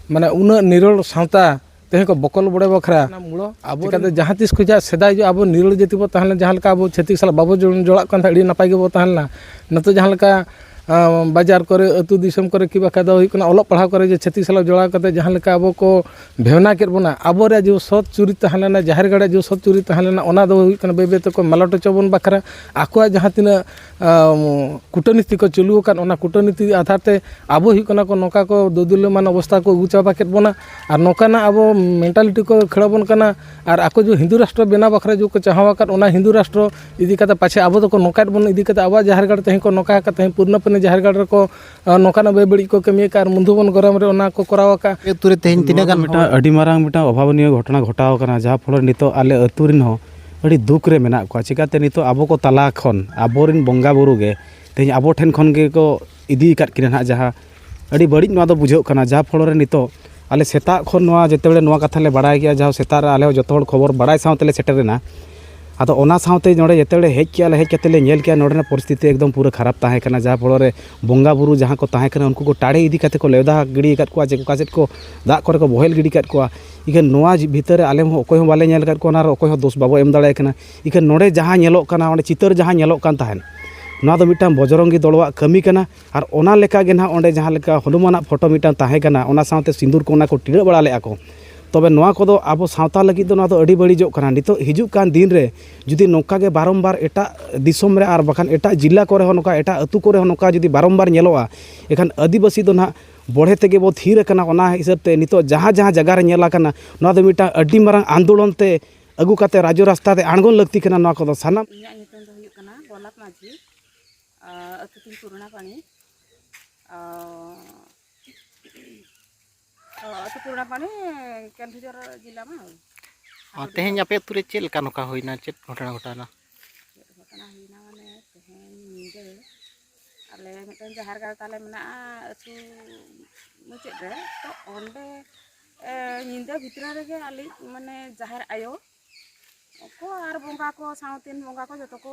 ᱢᱟᱱᱮ ᱩᱱᱟᱹᱜ ᱱᱤᱨᱚᱲ ᱥᱟᱶᱛᱟ ᱛᱮᱦᱮᱧ ᱠᱚ ᱵᱚᱠᱚᱞ ᱵᱚᱰᱮ ᱵᱟᱠᱷᱨᱟ᱾ ᱚᱱᱟ ᱢᱩᱲᱚ ᱟᱵᱚ ᱪᱤᱠᱟᱹᱛᱮ ᱡᱟᱦᱟᱸ ᱛᱤᱥ ᱠᱷᱚᱡᱟᱜ ᱥᱮᱫᱟᱭ ᱡᱚ ᱟᱵᱚ ᱱᱤᱨᱚᱲ ᱡᱟᱹᱛᱤ ᱵᱚ ᱛᱟᱦᱮᱸ ᱞᱮᱱᱟ, ᱡᱟᱦᱟᱸ ᱞᱮᱠᱟ ᱟᱵᱚ ᱪᱷᱟᱹᱛᱤᱠ ᱥᱟᱞᱟᱜ ᱵᱟᱵᱚ ᱡᱚᱲ-, ᱡᱚᱲᱟᱜ ᱠᱟᱱ ᱛᱟᱦᱮᱸᱫ, ᱟᱹᱰᱤ ᱱᱟᱯᱟᱭ ᱜᱮᱵᱚ ᱛᱟᱦᱮᱸ ᱞᱮᱱᱟ᱾ ᱱᱤᱛᱚᱜ ᱡᱟᱦᱟᱸ ᱞᱮᱠᱟ, ᱟ, ᱵᱟᱡᱟᱨ ᱠᱚᱨᱮ, ᱟᱹᱛᱩ ᱫᱤᱥᱚᱢ ᱠᱚᱨᱮ, ᱠᱤ ᱵᱟᱠᱷᱟᱡ ᱫᱚ ᱦᱩᱭᱩᱜ ᱠᱟᱱᱟ ᱚᱞᱚᱜ ᱯᱟᱲᱦᱟᱣ ᱠᱚᱨᱮ ᱡᱮ ᱪᱷᱟᱹᱛᱤᱠ ᱥᱟᱞᱟᱜ ᱡᱚᱲᱟᱣ ᱠᱟᱛᱮ ᱡᱟᱦᱟᱸ ᱞᱮᱠᱟ ᱟᱵᱚ ᱠᱚ ᱵᱷᱮᱣᱱᱟ ᱠᱮᱫ ᱵᱚᱱᱟ, ᱟᱵᱚᱨᱮᱭᱟᱜ ᱡᱮ ᱥᱚᱛ ᱪᱩᱨᱤᱛ ᱛᱟᱦᱮᱸ ᱞᱮᱱᱟ, ᱡᱟᱦᱮᱨ ᱜᱟᱲ ᱨᱮᱭᱟᱜ ᱡᱮ ᱥᱚᱛ ᱪᱩᱨᱤᱛ ᱛᱟᱦᱮᱸ ᱞᱮᱱᱟ, ᱚᱱᱟ ᱫᱚ ᱦᱩᱭᱩᱜ ᱠᱟᱱᱟ ᱵᱟᱹᱭ ᱵᱟᱹᱭ ᱛᱮᱠᱚ ᱢᱟᱞᱚᱴ ᱦᱚᱪᱚ ᱵᱚᱱ ᱵᱟᱠᱷᱨᱟ ᱟᱠᱚᱣᱟᱜ ᱡᱟᱦᱟᱸ ᱛᱤᱱᱟᱹᱜ, ᱟᱢ, ᱠᱩᱴᱟᱹᱱᱤᱛᱤ ᱠᱚ ᱪᱟᱹᱞᱩ ᱟᱠᱟᱫ, ᱚᱱᱟ ᱠᱩᱴᱟᱹᱱᱤᱛᱤ ᱟᱫᱷᱟᱨ ᱛᱮ ᱟᱵᱚ ᱦᱩᱭᱩᱜ ᱠᱟᱱᱟ ᱠᱚ ᱱᱚᱝᱠᱟ ᱠᱚ ᱫᱩᱫᱩᱞᱭᱚᱢᱟᱱ ᱚᱵᱚᱥᱛᱷᱟ ᱠᱚ ᱟᱹᱜᱩ ᱪᱟᱵᱟ ᱠᱮᱫ ᱵᱚᱱᱟ᱾ ᱟᱨ ᱱᱚᱝᱠᱟᱱᱟᱜ ᱟᱵᱚ mentality ᱠᱚ ᱠᱷᱮᱲ ᱟᱵᱚᱱ ᱠᱟᱱᱟ᱾ ᱟᱨ ᱟᱠᱚ ᱡᱮ ᱦᱤᱱᱫᱩ ᱨᱟᱥᱴᱨᱚ ᱵᱮᱱᱟᱣ ᱵᱟᱠᱷᱨᱟ ᱡᱮ ᱠᱚ ᱪᱟᱦᱟᱣ ᱟᱠᱟᱫ, ᱚᱱᱟ ᱦᱤᱱᱫᱩ ᱨᱟᱥᱴᱨᱚ ᱤᱫᱤ ᱠᱟᱛᱮ ᱯᱟᱪᱷᱮ ᱟᱵᱚ ᱫᱚᱠᱚ ᱱᱚᱝᱠᱟᱭᱮᱫ ᱵᱚᱱ ᱤᱫᱤ ᱠᱟᱛᱮ ᱟᱵᱚᱣᱟᱜ ᱡᱟᱦᱮᱨ ᱜᱟᱲ ᱛᱮᱦᱮᱧ ᱠᱚ ᱱᱚᱝᱠᱟ ᱟᱠᱟᱫ, ᱛᱮᱦᱮᱧ ᱯᱩᱨᱱᱟᱯᱟᱱᱤ ᱡᱟᱦᱮᱨ ᱜᱟᱲ ᱨᱮᱠᱚ ᱟᱨ ᱱᱚᱝᱠᱟᱱᱟᱜ ᱵᱮᱵᱟᱹᱲᱤᱡ ᱠᱚ ᱠᱟᱹᱢᱤ ᱟᱠᱟᱫ ᱟᱨ ᱢᱚᱫᱷᱩᱵᱚᱱ ᱜᱚᱨᱟᱢ ᱨᱮ ᱚᱱᱟ ᱠᱚ ᱠᱚᱨᱟᱣ ᱟᱠᱟᱫ᱾ ᱟᱹᱛᱩ ᱨᱮ ᱛᱮᱦᱮᱧ ᱛᱤᱱᱟᱹᱜ ᱱᱚᱣᱟ ᱫᱚ ᱜᱟᱱ ᱢᱤᱫᱴᱟᱝ ᱦᱚᱲ? ᱟᱹᱰᱤ ᱢᱟᱨᱟᱝ ᱢᱤᱫᱴᱟᱝ ᱚᱵᱷᱟᱵᱚᱱᱤᱭᱚ ᱜᱷᱚᱴᱚᱱᱟ ᱜᱷᱚᱴᱟᱣ ᱟᱠᱟᱱᱟ, ᱡᱟᱦᱟᱸ ᱯᱷᱚᱞᱚ ᱨᱮ ᱱᱤᱛᱚᱜ ᱟᱞᱮ ᱟᱹᱛᱩ ᱨᱮᱱ ᱦᱚᱸ ᱟᱹᱰᱤ ᱫᱩᱠ ᱨᱮ ᱢᱮᱱᱟᱜ ᱠᱚᱣᱟ᱾ ᱪᱤᱠᱟᱹᱛᱮ ᱱᱤᱛᱚᱜ ᱟᱵᱚ ᱠᱚ ᱛᱟᱞᱟ ᱠᱷᱚᱱ ᱟᱵᱚᱨᱮᱱ ᱵᱚᱸᱜᱟ ᱵᱩᱨᱩ ᱜᱮ ᱛᱮᱦᱮᱧ ᱟᱵᱚ ᱴᱷᱮᱱ ᱠᱷᱚᱱ ᱜᱮᱠᱚ ᱤᱫᱤ ᱟᱠᱟᱫ ᱠᱤᱱᱟ ᱱᱟᱦᱟᱜ, ᱡᱟᱦᱟᱸ ᱟᱹᱰᱤ ᱵᱟᱹᱲᱤᱡ ᱱᱚᱣᱟ ᱫᱚ ᱵᱩᱡᱷᱟᱹᱜ ᱠᱟᱱᱟ᱾ ᱡᱟᱦᱟᱸ ᱯᱷᱚᱞᱚ ᱨᱮ ᱱᱤᱛᱚᱜ ᱟᱞᱮ ᱥᱮᱛᱟᱜ ᱠᱷᱚᱱ ᱱᱚᱣᱟ ᱡᱮᱛᱮ ᱵᱮᱲᱮ ᱱᱚᱣᱟ ᱠᱟᱛᱷᱟ ᱞᱮ ᱵᱟᱲᱟᱭ ᱜᱮᱭᱟ, ᱡᱟᱦᱟᱸ ᱥᱮᱛᱟᱜ ᱨᱮ ᱟᱞᱮ ᱦᱚᱸ ᱡᱚᱛᱚ ᱦᱚᱲ ᱠᱷᱚᱵᱚᱨ ᱵᱟᱲᱟᱭ ᱥᱟᱶ ᱛᱮᱞᱮ ᱥᱮᱴᱮᱨ ᱮᱱᱟ᱾ ᱟᱫᱚ ᱚᱱᱟ ᱥᱟᱶᱛᱮ ᱱᱚᱰᱮ ᱡᱮᱛᱮ ᱵᱮᱲᱮ ᱦᱮᱡ ᱠᱮᱜᱼᱟ ᱞᱮ, ᱦᱮᱡ ᱠᱟᱛᱮ ᱞᱮ ᱧᱮᱞ ᱠᱮᱜᱼᱟ ᱱᱚᱰᱮᱱᱟᱜ ᱯᱚᱨᱤᱥᱛᱷᱤᱛᱤ ᱮᱠᱫᱚᱢ ᱯᱩᱨᱟᱹ ᱠᱷᱟᱨᱟᱯ ᱛᱟᱦᱮᱸ ᱠᱟᱱᱟ, ᱡᱟᱦᱟᱸ ᱯᱷᱚᱞᱚ ᱨᱮ ᱵᱚᱸᱜᱟ ᱵᱩᱨᱩ ᱡᱟᱦᱟᱸ ᱠᱚ ᱛᱟᱦᱮᱸ ᱠᱟᱱᱟ ᱩᱱᱠᱩ ᱠᱚ ᱴᱟᱲᱮ ᱤᱫᱤ ᱠᱟᱛᱮ ᱠᱚ ᱞᱮᱣᱫᱟ ᱜᱤᱰᱤ ᱟᱠᱟᱫ ᱠᱚᱣᱟ, ᱪᱮ ᱚᱠᱟ ᱥᱮᱫ ᱠᱚ ᱫᱟᱜ ᱠᱚᱨᱮ ᱠᱚ ᱵᱚᱦᱮᱞ ᱜᱤᱰᱤ ᱟᱠᱟᱫ ᱠᱚᱣᱟ᱾ ᱤᱠᱷᱟᱹᱱ ᱱᱚᱣᱟ ᱡᱤ-, ᱵᱷᱤᱛᱟᱹᱨ ᱨᱮ ᱟᱞᱮ ᱦᱚᱸ ᱚᱠᱚᱭ ᱦᱚᱸ ᱵᱟᱞᱮ ᱧᱮᱞ ᱟᱠᱟᱫ ᱠᱚᱣᱟ, ᱚᱱᱟ ᱨᱮ ᱚᱠᱚᱭ ᱦᱚᱸ ᱫᱳᱥ ᱵᱟᱵᱚ ᱮᱢ ᱫᱟᱲᱮᱭᱟᱭ ᱠᱟᱱᱟ᱾ ᱤᱠᱷᱟᱹᱱ ᱱᱚᱰᱮ ᱡᱟᱦᱟᱸ ᱧᱮᱞᱚᱜ ᱠᱟᱱᱟ, ᱚᱸᱰᱮ ᱪᱤᱛᱟᱹᱨ ᱡᱟᱦᱟᱸ ᱧᱮᱞᱚᱜ ᱠᱟᱱ ᱛᱟᱦᱮᱸᱫ, ᱱᱚᱣᱟ ᱫᱚ ᱢᱤᱫᱴᱟᱝ ᱵᱚᱡᱽᱨᱚᱝᱜᱤ ᱫᱚᱞᱣᱟᱜ ᱠᱟᱹᱢᱤ ᱠᱟᱱᱟ᱾ ᱟᱨ ᱚᱱᱟ ᱞᱮᱠᱟ ᱜᱮ ᱱᱟᱦᱟᱜ ᱚᱸᱰᱮ ᱡᱟᱦᱟᱸ ᱞᱮᱠᱟ ᱦᱚᱱᱩᱢᱟᱱᱟᱜ ᱯᱷᱳᱴᱳ ᱢᱤᱫᱴᱟᱝ ᱛᱟᱦᱮᱸ ᱠᱟᱱᱟ, ᱚᱱᱟ ᱥᱟᱶᱛᱮ ᱥᱤᱸᱫᱩᱨ ᱠᱚ ᱚᱱᱟ ᱠᱚ ᱴᱤᱰᱟᱹᱜ ᱵᱟᱲᱟ ᱞᱮᱫᱼᱟ ᱠᱚ᱾ ᱛᱚᱵᱮ ᱱᱚᱣᱟ ᱠᱚᱫᱚ ᱟᱵᱚ ᱥᱟᱶᱛᱟ ᱞᱟᱹᱜᱤᱫ ᱫᱚ ᱱᱚᱣᱟ ᱫᱚ ᱟᱹᱰᱤ ᱵᱟᱹᱲᱤᱡᱚᱜ ᱠᱟᱱᱟ᱾ ᱱᱤᱛᱚᱜ ᱦᱤᱡᱩᱜ ᱠᱟᱱ ᱫᱤᱱ ᱨᱮ ᱡᱩᱫᱤ ᱱᱚᱝᱠᱟ ᱜᱮ ᱵᱟᱨᱚᱢᱵᱟᱨ ᱮᱴᱟᱜ ᱫᱤᱥᱚᱢ ᱨᱮ ᱟᱨ ᱵᱟᱠᱷᱟᱱ ᱮᱴᱟᱜ ᱡᱤᱞᱟ ᱠᱚᱨᱮ ᱦᱚᱸ, ᱱᱚᱝᱠᱟ ᱮᱴᱟᱜ ᱟᱹᱛᱩ ᱠᱚᱨᱮ ᱦᱚᱸ ᱱᱚᱝᱠᱟ ᱡᱩᱫᱤ ᱵᱟᱨᱚᱢᱵᱟᱨ ᱧᱮᱞᱚᱜᱼᱟ, ᱮᱱᱠᱷᱟᱱ ᱟᱹᱫᱤᱵᱟᱹᱥᱤ ᱫᱚ ᱱᱟᱦᱟᱜ ᱵᱚᱲᱦᱮ ᱛᱮᱜᱮ ᱵᱚ ᱛᱷᱤᱨ ᱟᱠᱟᱱᱟ᱾ ᱚᱱᱟ ᱦᱤᱥᱟᱹᱵ ᱛᱮ ᱱᱤᱛᱚᱜ ᱡᱟᱦᱟᱸ ᱡᱟᱦᱟᱸ ᱡᱟᱭᱜᱟ ᱨᱮ ᱧᱮᱞ ᱟᱠᱟᱱᱟ, ᱱᱚᱣᱟ ᱫᱚ ᱢᱤᱫᱴᱟᱝ ᱟᱹᱰᱤ ᱢᱟᱨᱟᱝ ᱟᱱᱫᱳᱞᱚᱱ ᱛᱮ ᱟᱹᱜᱩ ᱠᱟᱛᱮ ᱨᱟᱡᱽ ᱨᱟᱥᱛᱟ ᱛᱮ ᱟᱬᱜᱚᱱ ᱞᱟᱹᱠᱛᱤ ᱠᱟᱱᱟ᱾ ᱱᱚᱣᱟ ᱠᱚᱫᱚ ᱥᱟᱱᱟᱢ ᱤᱧᱟᱹᱜ ᱧᱩᱛᱩᱢ ᱫᱚ ᱦᱩᱭᱩᱜ ᱠᱟᱱᱟ ᱜᱳᱞᱟᱯ ᱢᱟᱹᱡᱷᱤ᱾ ᱟᱨ ᱟᱹᱛᱩ ᱛᱤᱧ ᱯᱩᱨᱩᱱᱟ ᱯᱟᱲᱤ᱾ ᱟᱨ ᱯᱩᱨᱱᱟᱯᱟᱱᱤ, ᱠᱮᱱᱫᱩᱡᱷᱚᱨ ᱡᱮᱞᱟ ᱢᱟ᱾ ᱟᱨ ᱛᱮᱦᱮᱧ ᱟᱯᱮ ᱟᱹᱛᱩ ᱨᱮ ᱪᱮᱫ ᱞᱮᱠᱟ ᱱᱚᱝᱠᱟ ᱦᱩᱭᱱᱟ? ᱪᱮᱫ ᱜᱷᱚᱴᱚᱱᱟ ᱜᱷᱚᱴᱟᱣᱱᱟ? ᱪᱮᱫ ᱜᱷᱚᱴᱚᱱᱟ ᱦᱩᱭᱱᱟ ᱢᱟᱱᱮ, ᱛᱮᱦᱮᱧ ᱧᱤᱫᱟᱹ ᱟᱞᱮ ᱢᱤᱫᱴᱮᱱ ᱡᱟᱦᱮᱨ ᱜᱟᱲ ᱛᱟᱞᱮ ᱢᱮᱱᱟᱜᱼᱟ ᱟᱹᱛᱩ ᱢᱩᱪᱟᱹᱫ ᱨᱮ, ᱛᱚ ᱚᱸᱰᱮ, ᱮ, ᱧᱤᱫᱟᱹ ᱵᱷᱤᱛᱨᱤ ᱨᱮᱜᱮ ᱟᱞᱮ ᱢᱟᱱᱮ ᱡᱟᱦᱮᱨ ᱟᱭᱳ ᱠᱚ ᱟᱨ ᱵᱚᱸᱜᱟ ᱠᱚ ᱥᱟᱶᱛᱮᱱ ᱵᱚᱸᱜᱟ ᱠᱚ ᱡᱚᱛᱚ ᱠᱚ,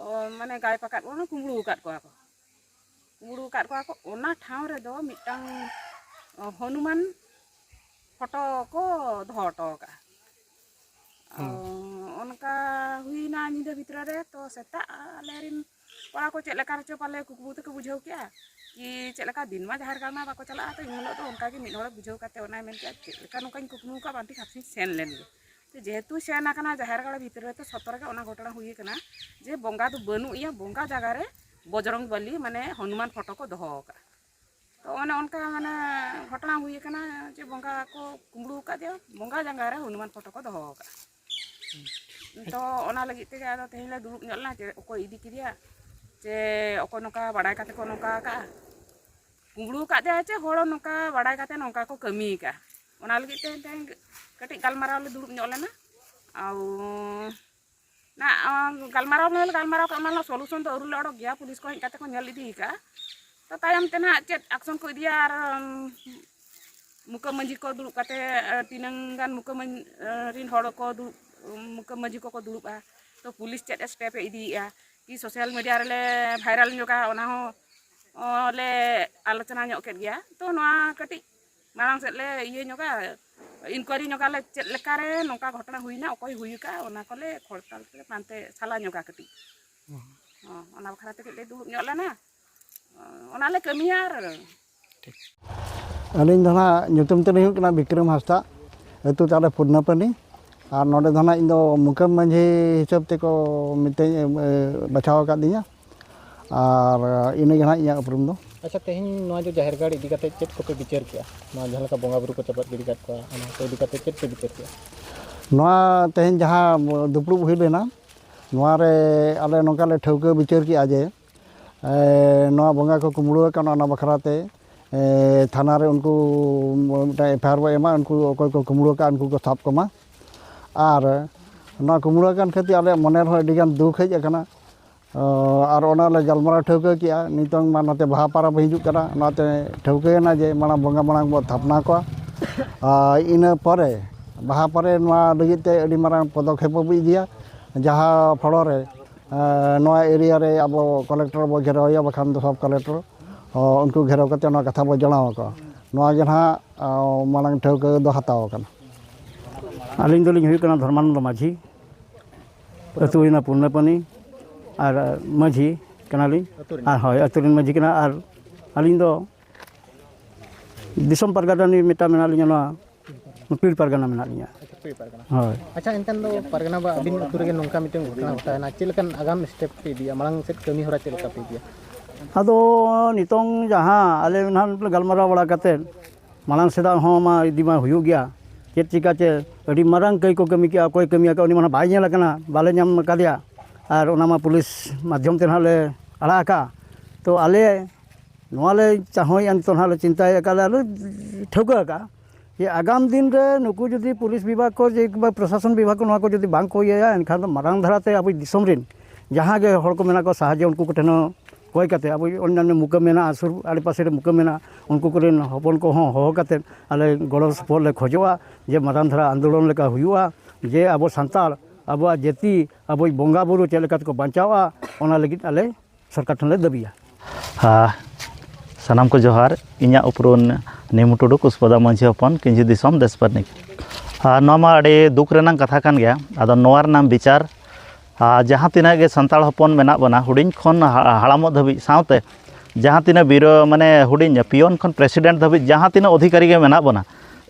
ᱚ, ᱢᱟᱱᱮ ᱜᱟᱭᱮᱵ ᱟᱠᱟᱫ ᱠᱚᱣᱟ, ᱠᱩᱢᱵᱽᱲᱩ ᱟᱠᱟᱫ ᱠᱚᱣᱟ ᱠᱚ᱾ ᱠᱩᱢᱵᱽᱲᱩ ᱟᱠᱟᱫ ᱠᱚᱣᱟ ᱠᱚ᱾ ᱚᱱᱟ ᱴᱷᱟᱶ ᱨᱮᱫᱚ ᱢᱤᱫᱴᱟᱝ, ᱚ, ᱦᱚᱱᱩᱢᱟᱱ ᱯᱷᱳᱴᱳ ᱠᱚ ᱫᱚᱦᱚ ᱦᱚᱴᱚ ᱟᱠᱟᱫᱼᱟ᱾ ᱦᱩᱸ᱾ ᱚ, ᱚᱱᱠᱟ ᱦᱩᱭᱱᱟ ᱧᱤᱫᱟᱹ ᱵᱷᱤᱛᱨᱤ ᱨᱮ, ᱛᱚ ᱥᱮᱛᱟᱜ ᱟᱞᱮ ᱨᱮᱱ ᱠᱚᱲᱟ ᱠᱚ ᱪᱮᱫ ᱞᱮᱠᱟ ᱨᱮᱪᱚ ᱯᱟᱞᱮ ᱠᱩᱠᱢᱩ ᱛᱮᱠᱚ ᱵᱩᱡᱷᱟᱹᱣ ᱠᱮᱜᱼᱟ ᱠᱤ ᱪᱮᱫ ᱞᱮᱠᱟ, ᱫᱤᱱ ᱢᱟ ᱡᱟᱦᱮᱨ ᱜᱟᱲ ᱢᱟ ᱵᱟᱠᱚ ᱪᱟᱞᱟᱜᱼᱟ, ᱛᱚ ᱤᱱ ᱦᱤᱞᱳᱜ ᱫᱚ ᱚᱱᱠᱟ ᱜᱮ ᱢᱤᱫ ᱦᱚᱲᱮ ᱵᱩᱡᱷᱟᱹᱣ ᱠᱟᱛᱮ ᱚᱱᱟᱭ ᱢᱮᱱ ᱠᱮᱜᱼᱟ, "ᱪᱮᱫ ᱞᱮᱠᱟ ᱱᱚᱝᱠᱟᱧ ᱠᱩᱠᱢᱩ ᱠᱟᱜ, ᱵᱟᱝ ᱴᱷᱤᱠ, ᱦᱟᱯᱮᱧ ᱥᱮᱱ ᱞᱮᱱ ᱜᱮ᱾" ᱛᱚ ᱡᱮᱦᱮᱛᱩ ᱥᱮᱱ ᱟᱠᱟᱱᱟ ᱡᱟᱦᱮᱨ ᱜᱟᱲ ᱵᱷᱤᱛᱨᱤ ᱨᱮ, ᱛᱚ ᱥᱚᱛᱚᱨ ᱜᱮ ᱚᱱᱟ ᱜᱷᱚᱴᱚᱱᱟ ᱦᱩᱭ ᱟᱠᱟᱱᱟ ᱡᱮ ᱵᱚᱸᱜᱟ ᱫᱚ ᱵᱟᱹᱱᱩᱜ ᱮᱭᱟ, ᱵᱚᱸᱜᱟ ᱡᱟᱭᱜᱟ ᱨᱮ ᱵᱚᱡᱽᱨᱚᱝ ᱵᱟᱞᱤ ᱢᱟᱱᱮ ᱦᱚᱱᱩᱢᱟᱱ ᱯᱷᱳᱴᱳ ᱠᱚ ᱫᱚᱦᱚ ᱟᱠᱟᱫᱼᱟ᱾ ᱛᱚ ᱚᱱᱮ ᱚᱱᱠᱟ ᱢᱟᱱᱮ ᱜᱷᱚᱴᱚᱱᱟ ᱦᱩᱭ ᱟᱠᱟᱱᱟ ᱡᱮ ᱵᱚᱸᱜᱟ ᱠᱚ ᱠᱩᱢᱵᱽᱲᱩ ᱟᱠᱟᱫᱮᱭᱟ, ᱵᱚᱸᱜᱟ ᱡᱟᱸᱜᱟ ᱨᱮ ᱦᱚᱱᱩᱢᱟᱱ ᱯᱷᱳᱴᱳ ᱠᱚ ᱫᱚᱦᱚ ᱟᱠᱟᱫᱼᱟ᱾ ᱛᱚ ᱚᱱᱟ ᱞᱟᱹᱜᱤᱫ ᱛᱮᱜᱮ ᱟᱫᱚ ᱛᱮᱦᱮᱧ ᱞᱮ ᱫᱩᱲᱩᱵ ᱧᱚᱜ ᱞᱮᱱᱟ ᱡᱮ ᱚᱠᱚᱭ ᱤᱫᱤ ᱠᱮᱫᱮᱭᱟ, ᱪᱮ ᱚᱠᱚᱭ ᱱᱚᱝᱠᱟ ᱵᱟᱲᱟᱭ ᱠᱟᱛᱮ ᱠᱚ ᱱᱚᱝᱠᱟ ᱟᱠᱟᱫᱼᱟ, ᱠᱩᱢᱵᱽᱲᱩ ᱟᱠᱟᱫᱮᱭᱟ ᱪᱮ ᱦᱚᱲ ᱱᱚᱝᱠᱟ ᱵᱟᱲᱟᱭ ᱠᱟᱛᱮ ᱱᱚᱝᱠᱟ ᱠᱚ ᱠᱟᱹᱢᱤ ᱟᱠᱟᱫᱼᱟ᱾ ᱚᱱᱟ ᱞᱟᱹᱜᱤᱫ ᱛᱮ ᱛᱮᱦᱮᱧ ᱠᱟᱹᱴᱤᱡ ᱜᱟᱞᱢᱟᱨᱟᱣ ᱞᱮ ᱫᱩᱲᱩᱵ ᱧᱚᱜ ᱞᱮᱱᱟ᱾ ᱟᱨ ᱱᱟ, ᱜᱟᱞᱢᱟᱨᱟᱣ ᱢᱟᱞᱮ ᱜᱟᱞᱢᱟᱨᱟᱣ ᱠᱟᱜ, ᱚᱱᱟ ᱨᱮᱱᱟᱜ solution ᱫᱚ ᱟᱹᱣᱨᱤ ᱞᱮ ᱚᱰᱚᱠ ᱜᱮᱭᱟ, ᱯᱩᱞᱤᱥ ᱠᱚ ᱦᱮᱡ ᱠᱟᱛᱮ ᱠᱚ ᱧᱮᱞ ᱤᱫᱤ ᱟᱠᱟᱫᱼᱟ᱾ ᱛᱚ ᱛᱟᱭᱚᱢ ᱛᱮ ᱱᱟᱦᱟᱜ ᱪᱮᱫ action ᱠᱚ ᱤᱫᱤᱭᱟ, ᱟᱨ, ᱩᱢ, ᱢᱩᱠᱟᱹ ᱢᱟᱹᱡᱷᱤ ᱠᱚ ᱫᱩᱲᱩᱵ ᱠᱟᱛᱮ, ᱮ, ᱛᱤᱱᱟᱹᱝ ᱜᱟᱱ ᱢᱩᱠᱟᱹ ᱢᱟᱹᱡᱷᱤ, ᱮ, ᱨᱤᱱ ᱦᱚᱲ ᱠᱚ ᱫᱩᱲᱩᱵ, ᱩᱢ, ᱢᱩᱠᱟᱹ ᱢᱟᱹᱡᱷᱤ ᱠᱚᱠᱚ ᱫᱩᱲᱩᱵᱼᱟ, ᱛᱚ ᱯᱩᱞᱤᱥ ᱪᱮᱫ step ᱮ ᱤᱫᱤᱭᱮᱫᱼᱟ ᱠᱤ social media ᱨᱮᱞᱮ viral ᱧᱚᱜᱟ, ᱚᱱᱟ ᱦᱚᱸ, ᱚ, ᱞᱮ ᱟᱞᱳᱪᱚᱱᱟ ᱧᱚᱜ ᱠᱮᱫ ᱜᱮᱭᱟ᱾ ᱛᱚ ᱱᱚᱣᱟ ᱠᱟᱹᱴᱤᱡ ᱢᱟᱲᱟᱝ ᱥᱮᱫ ᱞᱮ ᱤᱭᱟᱹ ᱧᱚᱜᱟ, inquiry ᱧᱚᱜᱟᱞᱮ ᱪᱮᱫ ᱞᱮᱠᱟᱨᱮ ᱱᱚᱝᱠᱟ ᱜᱷᱚᱴᱚᱱᱟ ᱦᱩᱭᱱᱟ, ᱚᱠᱚᱭ ᱦᱩᱭ ᱟᱠᱟᱫᱼᱟ, ᱚᱱᱟ ᱠᱚᱞᱮ ᱠᱷᱚᱲᱛᱟᱞ ᱛᱮ ᱯᱟᱱᱛᱮ ᱥᱟᱞᱟ ᱧᱚᱜᱟ ᱠᱟᱹᱴᱤᱡ᱾ ᱦᱚᱸ, ᱚᱱᱟ ᱵᱟᱠᱷᱨᱟ ᱛᱮ ᱠᱟᱹᱴᱤᱡ ᱞᱮ ᱫᱩᱲᱩᱵ ᱧᱚᱜ ᱞᱮᱱᱟ, ᱚᱱᱟ ᱞᱮ ᱠᱟᱹᱢᱤᱭᱟ᱾ ᱟᱨ ᱟᱹᱞᱤᱧ ᱫᱚ ᱱᱟᱦᱟᱜ ᱧᱩᱛᱩᱢ ᱛᱤᱧ ᱦᱩᱭᱩᱜ ᱠᱟᱱᱟ ᱵᱤᱠᱨᱚᱢ ᱦᱟᱸᱥᱫᱟ, ᱟᱹᱛᱩ ᱛᱟᱞᱮ ᱯᱷᱩᱨᱱᱟᱯᱟᱹᱱᱤ᱾ ᱟᱨ ᱱᱚᱰᱮ ᱫᱚ ᱱᱟᱦᱟᱜ ᱤᱧ ᱫᱚ ᱢᱩᱠᱟᱹᱢ ᱢᱟᱹᱡᱷᱤ ᱦᱤᱥᱟᱹᱵ ᱛᱮᱠᱚ ᱢᱤᱛᱟᱹᱧ, ᱮ, ᱵᱟᱪᱷᱟᱣ ᱟᱠᱟᱫᱤᱧᱟ᱾ ᱟᱨ ᱤᱱᱟᱹ ᱜᱮ ᱱᱟᱦᱟᱜ ᱤᱧᱟᱹᱜ ᱩᱯᱨᱩᱢ ᱫᱚ᱾ ᱟᱪᱪᱷᱟ, ᱛᱮᱦᱮᱧ ᱱᱚᱣᱟ ᱡᱮ ᱡᱟᱦᱮᱨ ᱜᱟᱲ ᱤᱫᱤ ᱠᱟᱛᱮ ᱪᱮᱫ ᱠᱚᱯᱮ ᱵᱤᱪᱟᱹᱨ ᱠᱮᱜᱼᱟ? ᱱᱚᱣᱟ ᱡᱟᱦᱟᱸ ᱞᱮᱠᱟ ᱵᱚᱸᱜᱟ ᱵᱩᱨᱩ ᱠᱚ ᱪᱟᱯᱟᱫ ᱜᱤᱰᱤ ᱠᱟᱜ ᱠᱚᱣᱟ, ᱚᱱᱟ ᱠᱚ ᱤᱫᱤ ᱠᱟᱛᱮ ᱪᱮᱫ ᱯᱮ ᱵᱤᱪᱟᱹᱨ ᱠᱮᱜᱼᱟ? ᱱᱚᱣᱟ ᱛᱮᱦᱮᱧ ᱡᱟᱦᱟᱸ ᱫᱩᱯᱲᱩᱵ ᱦᱩᱭ ᱞᱮᱱᱟ, ᱱᱚᱣᱟ ᱨᱮ ᱟᱞᱮ ᱱᱚᱝᱠᱟ ᱞᱮ ᱴᱷᱟᱹᱣᱠᱟᱹ ᱵᱤᱪᱟᱹᱨ ᱠᱮᱜᱼᱟ ᱡᱮ, ᱮ, ᱱᱚᱣᱟ ᱵᱚᱸᱜᱟ ᱠᱚ ᱠᱩᱢᱵᱽᱲᱩ ᱟᱠᱟᱱᱟ, ᱚᱱᱟ ᱵᱟᱠᱷᱨᱟ ᱛᱮ ᱮ, ᱛᱷᱟᱱᱟ ᱨᱮ ᱩᱱᱠᱩ ᱢᱤᱫᱴᱟᱝ ᱮᱯᱷ ᱟᱭ ᱟᱨ ᱵᱚ ᱮᱢᱟ, ᱩᱱᱠᱩ ᱚᱠᱚᱭ ᱠᱚ ᱠᱩᱢᱵᱽᱲᱩ ᱟᱠᱟᱫ ᱩᱱᱠᱩ ᱠᱚ ᱥᱟᱵ ᱠᱚᱢᱟ᱾ ᱟᱨ ᱱᱚᱣᱟ ᱠᱩᱢᱵᱽᱲᱩ ᱟᱠᱟᱱ ᱠᱷᱟᱹᱛᱤᱨ ᱟᱞᱮᱭᱟᱜ ᱢᱚᱱᱮ ᱨᱮᱦᱚᱸ ᱟᱹᱰᱤᱜᱟᱱ ᱫᱩᱠ ᱦᱮᱡ ᱟᱠᱟᱱᱟ᱾ ᱚ, ᱟᱨ ᱚᱱᱟ ᱞᱮ ᱜᱟᱞᱢᱟᱨᱟᱣ ᱴᱷᱟᱹᱣᱠᱟᱹ ᱠᱮᱜᱼᱟ᱾ ᱱᱤᱛᱚᱝ ᱢᱟ ᱱᱚᱛᱮ ᱵᱟᱦᱟ ᱯᱚᱨᱚᱵᱽ ᱦᱤᱡᱩᱜ ᱠᱟᱱᱟ, ᱚᱱᱟᱛᱮ ᱴᱷᱟᱹᱣᱠᱟᱹᱭᱮᱱᱟ ᱡᱮ ᱢᱟᱲᱟᱝ ᱵᱚᱸᱜᱟ ᱢᱟᱲᱟᱝ ᱵᱚ ᱛᱷᱟᱯᱱᱟ ᱠᱚᱣᱟ᱾ ᱟᱨ ᱤᱱᱟᱹ ᱯᱚᱨᱮ, ᱵᱟᱦᱟ ᱯᱚᱨᱮ ᱱᱚᱣᱟ ᱞᱟᱹᱜᱤᱫ ᱛᱮ ᱟᱹᱰᱤ ᱢᱟᱨᱟᱝ ᱯᱚᱫᱚᱠᱷᱮᱯ ᱵᱚ ᱤᱫᱤᱭᱟ, ᱡᱟᱦᱟᱸ ᱯᱷᱚᱲᱚ ᱨᱮ, ᱮ, ᱱᱚᱣᱟ ᱮᱨᱤᱭᱟ ᱨᱮ ᱟᱵᱚ ᱠᱚᱞᱮᱠᱴᱚᱨ ᱵᱚ ᱜᱷᱮᱨᱟᱣᱮᱭᱟ, ᱵᱟᱠᱷᱟᱱ ᱫᱚ ᱥᱟᱵ ᱠᱚᱞᱮᱠᱴᱚᱨ, ᱚ, ᱩᱱᱠᱩ ᱜᱷᱮᱨᱟᱣ ᱠᱟᱛᱮ ᱚᱱᱟ ᱠᱟᱛᱷᱟ ᱵᱚ ᱡᱟᱱᱟᱣ ᱟᱠᱚᱣᱟ᱾ ᱱᱚᱣᱟ ᱜᱮ ᱱᱟᱦᱟᱜ, ᱚ, ᱢᱟᱲᱟᱝ ᱴᱷᱟᱹᱣᱠᱟᱹ ᱫᱚ ᱦᱟᱛᱟᱣ ᱟᱠᱟᱱᱟ᱾ ᱟᱹᱞᱤᱧ ᱫᱚᱞᱤᱧ ᱦᱩᱭᱩᱜ ᱠᱟᱱᱟ ᱫᱷᱚᱨᱢᱟᱱᱚᱱᱫᱚ ᱢᱟᱹᱡᱷᱤ, ᱟᱹᱛᱩ ᱦᱩᱭᱱᱟ ᱯᱩᱨᱱᱟᱯᱟᱱᱤ, ᱟᱨ ᱢᱟᱹᱡᱷᱤ ᱠᱟᱱᱟᱞᱤᱧ᱾ ᱟᱹᱛᱩ ᱨᱮᱱ? ᱟᱨ ᱦᱳᱭ, ᱟᱹᱛᱩ ᱨᱮᱱ ᱢᱟᱹᱡᱷᱤ ᱠᱟᱱᱟ᱾ ᱟᱨ ᱟᱹᱞᱤᱧ ᱫᱚ ᱫᱤᱥᱚᱢ ᱯᱟᱨᱜᱟᱱᱟ ᱨᱤᱱᱤᱡ ᱢᱤᱫᱴᱟᱝ ᱢᱮᱱᱟᱜ ᱞᱤᱧᱟ, ᱱᱚᱣᱟ ᱯᱤᱲ ᱯᱟᱨᱜᱟᱱᱟ ᱢᱮᱱᱟᱜ ᱞᱤᱧᱟ᱾ ᱟᱪᱪᱷᱟ, ᱯᱤᱲ ᱯᱟᱨᱜᱟᱱᱟ᱾ ᱦᱳᱭ᱾ ᱟᱪᱪᱷᱟ, ᱮᱱᱠᱷᱟᱱ ᱫᱚ ᱯᱟᱨᱜᱟᱱᱟ ᱵᱟ, ᱟᱹᱵᱤᱱ ᱟᱹᱛᱩ ᱨᱮᱜᱮ ᱱᱚᱝᱠᱟ ᱢᱤᱫᱴᱮᱱ ᱜᱷᱚᱴᱚᱱᱟ ᱜᱷᱚᱴᱟᱣᱮᱱᱟ, ᱪᱮᱫ ᱞᱮᱠᱟᱱ ᱟᱜᱟᱢ ᱥᱴᱮᱯ ᱯᱮ ᱤᱫᱤᱭᱟ, ᱢᱟᱲᱟᱝ ᱥᱮᱫ ᱠᱟᱹᱢᱤ ᱦᱚᱨᱟ ᱪᱮᱫ ᱞᱮᱠᱟ ᱯᱮ ᱤᱫᱤᱭᱟ? ᱟᱫᱚ ᱱᱤᱛᱚᱝ ᱡᱟᱦᱟᱸ ᱟᱞᱮ ᱱᱟᱦᱟᱜ ᱜᱟᱞᱢᱟᱨᱟᱣ ᱵᱟᱲᱟ ᱠᱟᱛᱮᱫ, ᱢᱟᱲᱟᱝ ᱥᱮᱫᱟᱜ ᱦᱚᱸ ᱢᱟ ᱤᱫᱤ ᱢᱟ ᱦᱩᱭᱩᱜ ᱜᱮᱭᱟ᱾ ᱪᱮᱫ ᱪᱤᱠᱟ ᱪᱮ ᱟᱹᱰᱤ ᱢᱟᱨᱟᱝ ᱠᱟᱹᱭ ᱠᱚ ᱠᱟᱹᱢᱤ ᱠᱮᱜᱼᱟ, ᱚᱠᱚᱭ ᱠᱟᱹᱢᱤ ᱟᱠᱟᱫ ᱩᱱᱤ ᱢᱟ ᱱᱟᱦᱟᱜ ᱵᱟᱭ ᱧᱮᱞ ᱟᱠᱟᱱᱟ, ᱵᱟᱞᱮ ᱧᱟᱢ ᱟᱠᱟᱫᱮᱭᱟ᱾ ᱟᱨ ᱚᱱᱟ ᱢᱟ ᱯᱩᱞᱤᱥ ᱢᱟᱫᱽᱫᱷᱚᱢ ᱛᱮ ᱱᱟᱦᱟᱜ ᱞᱮ ᱟᱲᱟᱜ ᱟᱠᱟᱫᱼᱟ᱾ ᱛᱚ ᱟᱞᱮ ᱱᱚᱣᱟ ᱞᱮ ᱪᱟᱦᱚᱸᱭᱮᱫᱼᱟ, ᱱᱤᱛᱚᱜ ᱱᱟᱦᱟᱜ ᱞᱮ ᱪᱤᱱᱛᱟᱹᱭᱮᱫ ᱟᱠᱟᱫ ᱞᱮ, ᱟᱞᱮ ᱴᱷᱟᱹᱣᱠᱟᱹ ᱟᱠᱟᱫᱼᱟ ᱡᱮ ᱟᱜᱟᱢ ᱫᱤᱱ ᱨᱮ ᱱᱩᱠᱩ ᱡᱩᱫᱤ ᱯᱩᱞᱤᱥ ᱵᱤᱵᱷᱟᱜᱽ ᱠᱚ ᱡᱮ ᱠᱤᱝᱵᱟ ᱯᱨᱚᱥᱟᱥᱚᱱ ᱵᱤᱵᱷᱟᱜᱽ ᱠᱚ ᱱᱚᱣᱟ ᱠᱚ ᱡᱩᱫᱤ ᱵᱟᱝ ᱠᱚ ᱤᱭᱟᱹᱭᱟ, ᱮᱱᱠᱷᱟᱱ ᱫᱚ ᱢᱟᱨᱟᱝ ᱫᱷᱟᱨᱟ ᱛᱮ ᱟᱵᱚ ᱫᱤᱥᱚᱢ ᱨᱮᱱ ᱡᱟᱦᱟᱸ ᱜᱮ ᱦᱚᱲ ᱠᱚ ᱢᱮᱱᱟᱜ ᱠᱚᱣᱟ, ᱥᱟᱦᱟᱡᱽᱡᱚ ᱩᱱᱠᱩ ᱠᱚᱴᱷᱮᱱ ᱦᱚᱸ ᱠᱚᱭ ᱠᱟᱛᱮ, ᱟᱵᱚ ᱚᱱᱱᱟᱱᱱᱚ ᱢᱩᱠᱟᱹᱢ ᱢᱮᱱᱟᱜᱼᱟ, ᱥᱩᱨ ᱟᱲᱮᱯᱟᱥᱮ ᱨᱮ ᱢᱩᱠᱟᱹᱢ ᱢᱮᱱᱟᱜᱼᱟ, ᱩᱱᱠᱩ ᱠᱚᱨᱮᱱ ᱦᱚᱯᱚᱱ ᱠᱚᱦᱚᱸ ᱦᱚᱦᱚ ᱠᱟᱛᱮ ᱟᱞᱮ ᱜᱚᱲᱚ ᱥᱚᱯᱚᱦᱚᱫ ᱞᱮ ᱠᱷᱚᱡᱚᱜᱼᱟ ᱡᱮ ᱢᱟᱨᱟᱝ ᱫᱷᱟᱨᱟ ᱟᱱᱫᱳᱞᱚᱱ ᱞᱮᱠᱟ ᱦᱩᱭᱩᱜᱼᱟ, ᱡᱮ ᱟᱵᱚ ᱥᱟᱱᱛᱟᱲ ᱟᱵᱚᱣᱟᱜ ᱡᱟᱹᱛᱤ, ᱟᱵᱚᱭᱤᱡ ᱵᱚᱸᱜᱟ ᱵᱩᱨᱩ ᱪᱮᱫ ᱞᱮᱠᱟ ᱛᱮᱠᱚ ᱵᱟᱧᱪᱟᱣᱜᱼᱟ, ᱚᱱᱟ ᱞᱟᱹᱜᱤᱫ ᱟᱞᱮ ᱥᱚᱨᱠᱟᱨ ᱴᱷᱮᱱ ᱞᱮ ᱫᱟᱹᱵᱤᱭᱟ᱾ ᱟᱨ ᱥᱟᱱᱟᱢ ᱠᱚ ᱡᱚᱦᱟᱨ᱾ ᱤᱧᱟᱹᱜ ᱩᱯᱨᱩᱢ ᱱᱤᱢᱩ ᱴᱩᱰᱩ, ᱠᱩᱥᱯᱟᱫᱟ ᱢᱟᱹᱡᱷᱤ ᱦᱚᱯᱚᱱ, ᱠᱤᱧᱡᱷᱤ ᱫᱤᱥᱚᱢ, ᱫᱮᱥ ᱯᱟᱨᱱᱤᱠ᱾ ᱟᱨ ᱱᱚᱣᱟ ᱢᱟ ᱟᱹᱰᱤ ᱫᱩᱠ ᱨᱮᱱᱟᱜ ᱠᱟᱛᱷᱟ ᱠᱟᱱ ᱜᱮᱭᱟ᱾ ᱟᱫᱚ ᱱᱚᱣᱟ ᱨᱮᱱᱟᱜ ᱵᱤᱪᱟᱨ, ᱟᱨ ᱡᱟᱦᱟᱸ ᱛᱤᱱᱟᱹᱜ ᱜᱮ ᱥᱟᱱᱛᱟᱲ ᱦᱚᱯᱚᱱ ᱢᱮᱱᱟᱜ ᱵᱚᱱᱟ, ᱦᱩᱰᱤᱧ ᱠᱷᱚᱱ ᱦᱟ-, ᱦᱟᱲᱟᱢᱚᱜ ᱫᱷᱟᱹᱵᱤᱡ, ᱥᱟᱶᱛᱮ ᱡᱟᱦᱟᱸ ᱛᱤᱱᱟᱹᱜ ᱵᱤᱨᱟᱹ, ᱢᱟᱱᱮ ᱦᱩᱰᱤᱧ ᱯᱤᱭᱚᱱ ᱠᱷᱚᱱ ᱯᱨᱮᱥᱤᱰᱮᱱᱴ ᱫᱷᱟᱹᱵᱤᱡ ᱡᱟᱦᱟᱸ ᱛᱤᱱᱟᱹᱜ ᱚᱫᱷᱤᱠᱟᱨᱤ ᱜᱮ ᱢᱮᱱᱟᱜ ᱵᱚᱱᱟ,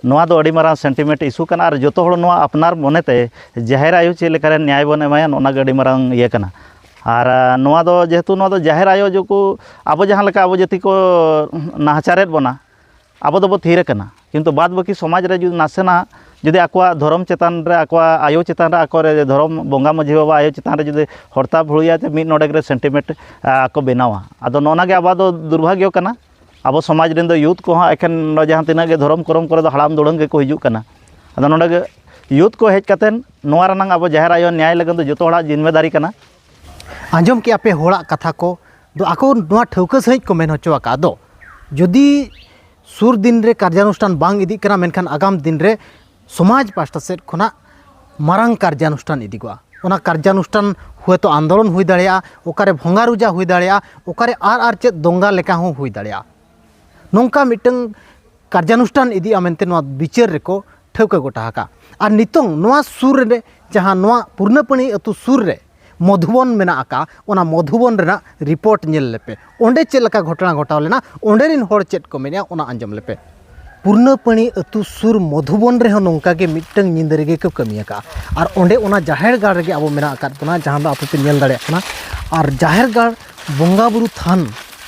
ᱱᱚᱣᱟ ᱫᱚ ᱟᱹᱰᱤ ᱢᱟᱨᱟᱝ ᱥᱮᱱᱴᱤᱢᱮᱱᱴ ᱤᱥᱩ ᱠᱟᱱᱟ᱾ ᱟᱨ ᱡᱚᱛᱚ ᱦᱚᱲ ᱱᱚᱣᱟ ᱟᱯᱱᱟᱨ ᱢᱚᱱᱮᱛᱮ ᱡᱟᱦᱮᱨ ᱟᱭᱳ ᱪᱮᱫ ᱞᱮᱠᱟᱨᱮ ᱱᱮᱭᱟᱭ ᱵᱚᱱ ᱮᱢᱟᱭᱟ, ᱱᱚᱜᱼᱚ ᱱᱚᱣᱟ ᱜᱮ ᱟᱹᱰᱤ ᱢᱟᱨᱟᱝ ᱤᱭᱟᱹ ᱠᱟᱱᱟ᱾ ᱟᱨ, ᱟ, ᱱᱚᱣᱟ ᱫᱚ ᱡᱮᱦᱮᱛᱩ ᱱᱚᱣᱟ ᱫᱚ ᱡᱟᱦᱮᱨ ᱟᱭᱳ ᱡᱚᱠᱚ, ᱟᱵᱚ ᱡᱟᱦᱟᱸ ᱞᱮᱠᱟ ᱟᱵᱚ ᱡᱟᱹᱛᱤ ᱠᱚ ᱱᱟᱦᱟᱪᱟᱨᱮᱫ ᱵᱚᱱᱟ, ᱟᱵᱚ ᱫᱚᱵᱚ ᱛᱷᱤᱨ ᱟᱠᱟᱱᱟ, ᱠᱤᱱᱛᱩ ᱵᱟᱫ ᱵᱟᱹᱠᱤ ᱥᱚᱢᱟᱡᱽ ᱨᱮ ᱡᱩᱫᱤ ᱱᱟᱥᱮᱱᱟᱜ ᱡᱩᱫᱤ ᱟᱠᱚᱣᱟᱜ ᱫᱷᱚᱨᱚᱢ ᱪᱮᱛᱟᱱ ᱨᱮ, ᱟᱠᱚᱣᱟᱜ ᱟᱭᱳ ᱪᱮᱛᱟᱱ ᱨᱮ, ᱟᱠᱚᱨᱮ ᱫᱷᱚᱨᱚᱢ ᱵᱚᱸᱜᱟ ᱢᱟᱹᱡᱷᱤ ᱵᱟᱵᱟ ᱟᱭᱳ ᱪᱮᱛᱟᱱ ᱨᱮ ᱡᱩᱫᱤ ᱦᱚᱲᱛᱟ ᱵᱷᱩᱲᱩᱭᱟ, ᱛᱮ ᱢᱤᱫ ᱱᱚᱰᱮᱠ ᱨᱮ ᱥᱮᱱᱴᱤᱢᱮᱱᱴ, ᱟ, ᱠᱚ ᱵᱮᱱᱟᱣᱟ᱾ ᱟᱫᱚ ᱱᱚᱜᱼᱚ ᱱᱚᱣᱟ ᱜᱮ ᱟᱵᱚᱣᱟᱜ ᱫᱚ ᱫᱩᱨᱵᱷᱟᱜᱽᱭᱚ ᱠᱟᱱᱟ᱾ ᱟᱵᱚ ᱥᱚᱢᱟᱡᱽ ᱨᱮᱱ ᱫᱚ ᱭᱩᱛᱷ ᱠᱚᱦᱚᱸ ᱮᱠᱷᱮᱱ ᱱᱚᱰᱮ ᱡᱟᱦᱟᱸ ᱛᱤᱱᱟᱹᱜ ᱜᱮ ᱫᱷᱚᱨᱚᱢ ᱠᱚᱨᱚᱢ ᱠᱚᱨᱮ ᱫᱚ ᱦᱟᱲᱟᱢ ᱫᱩᱲᱩᱢ ᱜᱮᱠᱚ ᱦᱤᱡᱩᱜ ᱠᱟᱱᱟ᱾ ᱟᱫᱚ ᱱᱚᱰᱮ ᱜᱮ ᱭᱩᱛᱷ ᱠᱚ ᱦᱮᱡ ᱠᱟᱛᱮᱫ ᱱᱚᱣᱟ ᱨᱮᱱᱟᱝ ᱟᱵᱚ ᱡᱟᱦᱮᱨ ᱟᱭᱳ ᱧᱮᱞ ᱞᱟᱹᱜᱤᱫ ᱫᱚ ᱡᱚᱛᱚ ᱦᱚᱲᱟᱜ ᱡᱤᱢᱢᱮᱫᱟᱨᱤ ᱠᱟᱱᱟ᱾ ᱟᱸᱡᱚᱢ ᱠᱮᱜᱼᱟ ᱯᱮ ᱦᱚᱲᱟᱜ ᱠᱟᱛᱷᱟ ᱠᱚ, ᱫᱚ ᱟᱠᱚ ᱱᱚᱣᱟ ᱴᱷᱟᱹᱣᱠᱟᱹ ᱥᱟᱺᱦᱤᱡ ᱠᱚ ᱢᱮᱱ ᱦᱚᱪᱚ ᱟᱠᱟᱫ ᱫᱚ, ᱡᱩᱫᱤ ᱥᱩᱨ ᱫᱤᱱ ᱨᱮ ᱠᱟᱨᱡᱟᱱᱩᱥᱴᱷᱟᱱ ᱵᱟᱝ ᱤᱫᱤᱜ ᱠᱟᱱᱟ, ᱢᱮᱱᱠᱷᱟᱱ ᱟᱜᱟᱢ ᱫᱤᱱ ᱨᱮ ᱥᱚᱢᱟᱡᱽ ᱯᱟᱥᱴᱟ ᱥᱮᱫ ᱠᱷᱚᱱᱟᱜ ᱢᱟᱨᱟᱝ ᱠᱟᱨᱡᱟᱱᱩᱥᱴᱷᱟᱱ ᱤᱫᱤᱜᱚᱜᱼᱟ᱾ ᱚᱱᱟ ᱠᱟᱨᱡᱟᱱᱩᱥᱴᱷᱟᱱ ᱦᱚᱭᱛᱳ ᱟᱱᱫᱳᱞᱚᱱ ᱦᱩᱭ ᱫᱟᱲᱮᱭᱟᱜᱼᱟ, ᱚᱠᱟᱨᱮ ᱵᱷᱚᱸᱜᱟ ᱨᱩᱡᱟ ᱦᱩᱭ ᱫᱟᱲᱮᱭᱟᱜᱼᱟ, ᱚᱠᱟᱨᱮ ᱟᱨ ᱟᱨ ᱪᱮᱫ ᱫᱚᱝᱜᱟ ᱞᱮᱠᱟ ᱦᱚᱸ ᱦᱩᱭ ᱫᱟᱲᱮᱭᱟᱜᱼᱟ᱾ ᱱᱚᱝᱠᱟ ᱢᱤᱫᱴᱟᱝ ᱠᱟᱨᱡᱟᱱᱩᱥᱴᱷᱟᱱ ᱤᱫᱤᱜᱼᱟ ᱢᱮᱱᱛᱮ ᱱᱚᱣᱟ ᱵᱤᱪᱟᱹᱨ ᱨᱮᱠᱚ ᱴᱷᱟᱹᱣᱠᱟᱹ ᱜᱚᱴᱟ ᱟᱠᱟᱫᱼᱟ᱾ ᱟᱨ ᱱᱤᱛᱚᱝ ᱱᱚᱣᱟ ᱥᱩᱨ ᱨᱮ, ᱡᱟᱦᱟᱸ ᱱᱚᱣᱟ ᱯᱩᱨᱱᱟᱹᱯᱟᱹᱲᱤ ᱟᱹᱛᱩ ᱥᱩᱨ ᱨᱮ ᱢᱚᱫᱷᱩᱵᱚᱱ ᱢᱮᱱᱟᱜ ᱟᱠᱟᱫᱼᱟ, ᱚᱱᱟ ᱢᱚᱫᱷᱩᱵᱚᱱ ᱨᱮᱱᱟᱜ ᱨᱤᱯᱳᱨᱴ ᱧᱮᱞ ᱞᱮᱯᱮ᱾ ᱚᱸᱰᱮ ᱪᱮᱫ ᱞᱮᱠᱟ ᱜᱷᱚᱴᱚᱱᱟ ᱜᱷᱚᱴᱟᱣ ᱞᱮᱱᱟ, ᱚᱸᱰᱮ ᱨᱮᱱ ᱦᱚᱲ ᱪᱮᱫ ᱠᱚ ᱢᱮᱱᱮᱫᱼᱟ, ᱚᱱᱟ ᱟᱸᱡᱚᱢ ᱞᱮᱯᱮ᱾ ᱯᱩᱨᱱᱟᱹᱯᱟᱹᱲᱤ ᱟᱹᱛᱩ ᱥᱩᱨ ᱢᱚᱫᱷᱩᱵᱚᱱ ᱨᱮᱦᱚᱸ ᱱᱚᱝᱠᱟ ᱜᱮ ᱢᱤᱫᱴᱟᱝ ᱧᱤᱫᱟᱹ ᱨᱮᱜᱮ ᱠᱚ ᱠᱟᱹᱢᱤ ᱟᱠᱟᱫᱼᱟ᱾ ᱟᱨ ᱚᱸᱰᱮ ᱚᱱᱟ ᱡᱟᱦᱮᱨ ᱜᱟᱲ ᱨᱮᱜᱮ ᱟᱵᱚ ᱢᱮᱱᱟᱜ ᱟᱠᱟᱫ ᱵᱚᱱᱟ, ᱡᱟᱦᱟᱸ ᱫᱚ ᱟᱯᱮ ᱯᱮ ᱧᱮᱞ ᱫᱟᱲᱮᱭᱟᱜ ᱠᱟᱱᱟ᱾ ᱟᱨ ᱡᱟᱦᱮᱨ ᱜᱟᱲ ᱵᱚᱸᱜᱟ ᱵᱩᱨᱩ ᱛᱷᱟᱱ,